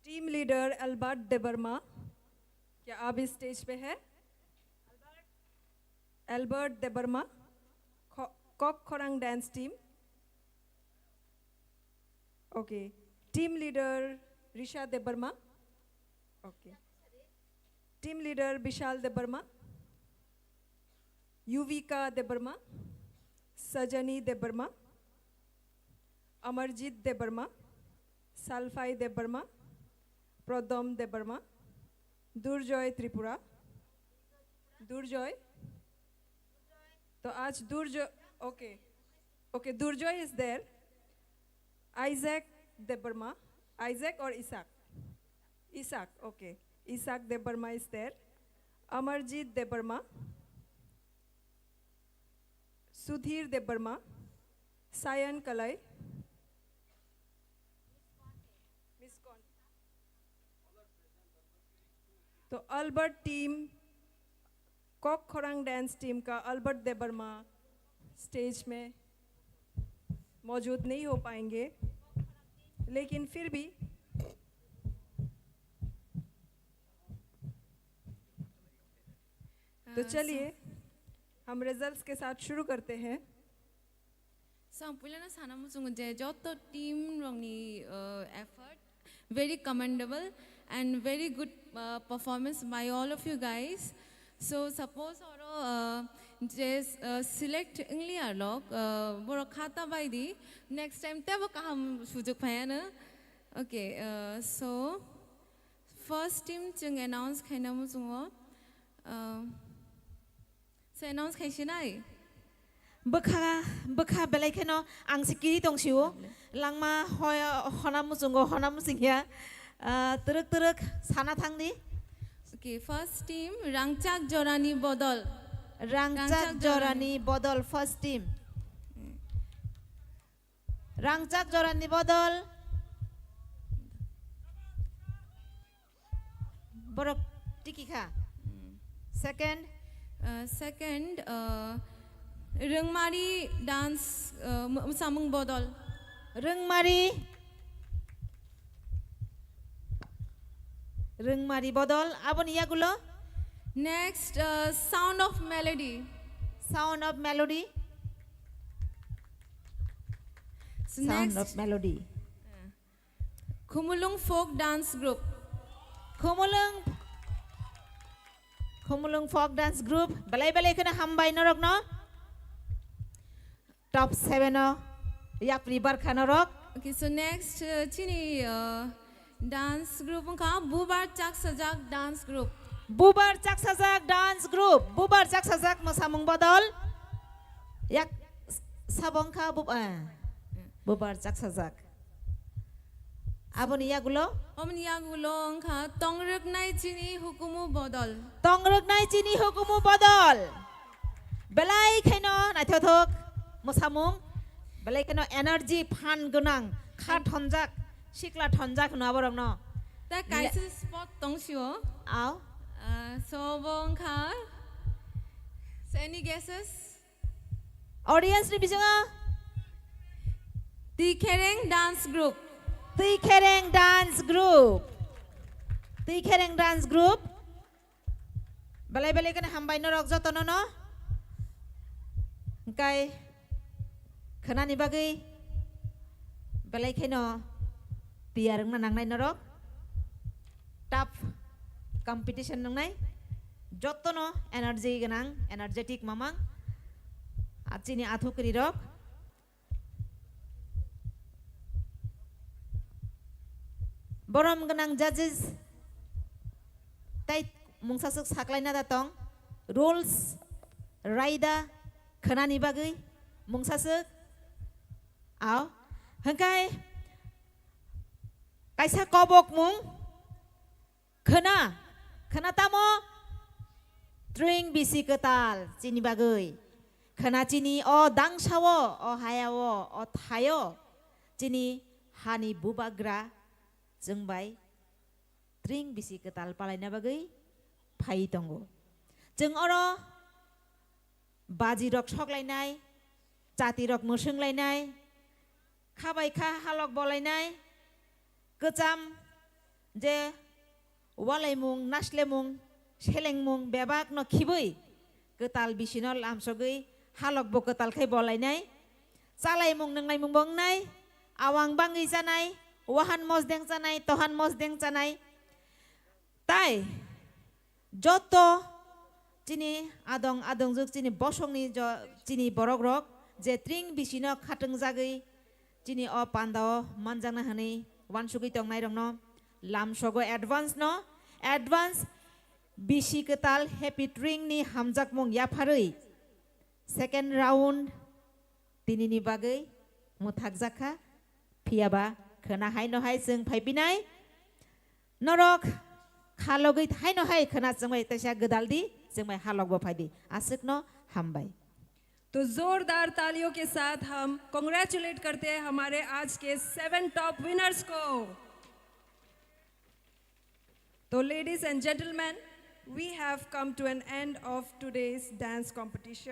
टीम लीडर अल्बर्ट देबर्मा, क्या आप इस स्टेज पे हैं? अल्बर्ट देबर्मा, खो-, Kok Khorang dance team. Okay. Team leader Risha Debbarma. Okay. Team leader Vishal Debbarma, Yuvika Debbarma, Sajni Debbarma, अमरजीत देबर्मा, साल्फाई देबर्मा, प्रदम देबर्मा, दुर्जय त्रिपुरा, दुर्जय। तो आज Durjay, okay, okay, Durjay is there, Isaac Debbarma, Isaac और Isaac, Isaac, okay, Isaac Debbarma is there, Amarjit Debbarma, Sudhir Debbarma, Sayan Kalai, miss कौन? तो Albert team, Kok Khorang dance team का अल्बर्ट देबबर्मा स्टेज में मौजूद नहीं हो पाएंगे, लेकिन फिर भी तो अ, चलिए, स- हम रिजल्ट्स के साथ शुरू करते हैं। So, ang puilano sana muchungo je joto team rokni, uh, effort, Very commendable and very good uh, performance by all of you guys. So suppose oro uh, je uh, select wngli arlok uh, borok khata baidi, next time tebo kaham sujuk phaiano. Okay, uh, so first team chwng announce khaina muchungo. Uh, so announce khaisinai. Bwkha, bwkha belai kheno ang se kiri tong sio. Langma hoi-, hona muchungo, hona muchung ya. Ah, twrwk twrwk sana thang di. Okay, first team, Rangchak Jorani Bodol. Rangchak Rangchak Jorani Jorani. Bodol, first team. Rangchak Jorani Bodol. Borok tiki kha. Second. Uh, second, uh, Rwngmari dance, uh, mu- musamung bodol. Rwngmari. Rwngmari bodol. Aboni yagulo. Next, uh, Sound of Melody. Sound of Melody. So Sound next, of Melody. Khumulwng Folk Dance Group. Khumulwng, Khumulwng Folk Dance Group. Belai belai kheno hambai norokno. Top seven o yapri barkha norok. Okay, so next, uh, chini, uh, dance group wngkha Bubar Chaksajak Dance Group. Bubar Chaksajak Dance Group. Bubar Chaksajak mosamung bodol. Yak sabong kha bub-, eh, Bubar Chaksajak. Aboni yagulo? Aboni yagulo wngkha Tongrwknai Chini Hukumu Bodol. Tongrwknai Chini Hukumu Bodol. Belai kheno naithothok mosamung. Belai kheno energy, phan gwnang, kha thonjak, sikla thonjak hino aborokno. Ta kaisa spot tong sio. Aw. Ah, so bo wngkha. So any guesses? Audience ni bisingo Twi Khereng Dance Group. Twi Khereng Dance Group. Twi Khereng Dance Group. Belai belai kheno hambai norok jotono no. Hingkai khwnani bagwi belai kheno tiyar wngna nangnai norok. Tough competition nangnai. Jotono energy gwnang, energetic mamang. A chini athukri rok. Borom gwnang judges tai mungsaswk saklaina da tong, rules raida khwnani bagwi mungsaswk. Aw, hwnkhe kaisa kobokmung. Khwna, khwna tamo? Tring bisi kwtal chini bagwi. Khwna chini o dangsao, o hayao, o thaio chini hani bubagra chwng bai tring bisi kwtal palaina bagwi phai tongo. Chwng oro bajirok soklainai, chatirok mwswnglainai, kha bai kha halok bolainai, kwcham je walaimung, naslemung, selengmung bebakno khibwi kwtal bisino lamsogwi halokbo kwtal khai bolainai, chalaimung nwnglaimungbo wngnai, awang bangwi chanai, wahan mosdeng chanai, tohan mosdeng chanai. Tai joto chini adong adongjwk chini bosongni jo-, chini borokrok je tring bisino khatungjagwi chini o pandao manjakna hwnwi wansugwi tongnairokno lamsogo advance no, advance bisi kwtal happy tring ni hamjakmung yapharwi second round tinini bagwi mwthakjak kha, phiyaba khwna haino hai chwng phaipinai. Norok kha logwi haino hai khwna chwngbai teisa gwdal di, chwngbai halokbo phai di. Aswkno hambai. तो जोरदार तालियों के साथ हम कॉन्ग्रेचुलेट करते हैं हमारे आज के सेवन टॉप विनर्स को। तो ladies and gentlemen, we have come to an end of today's dance competition.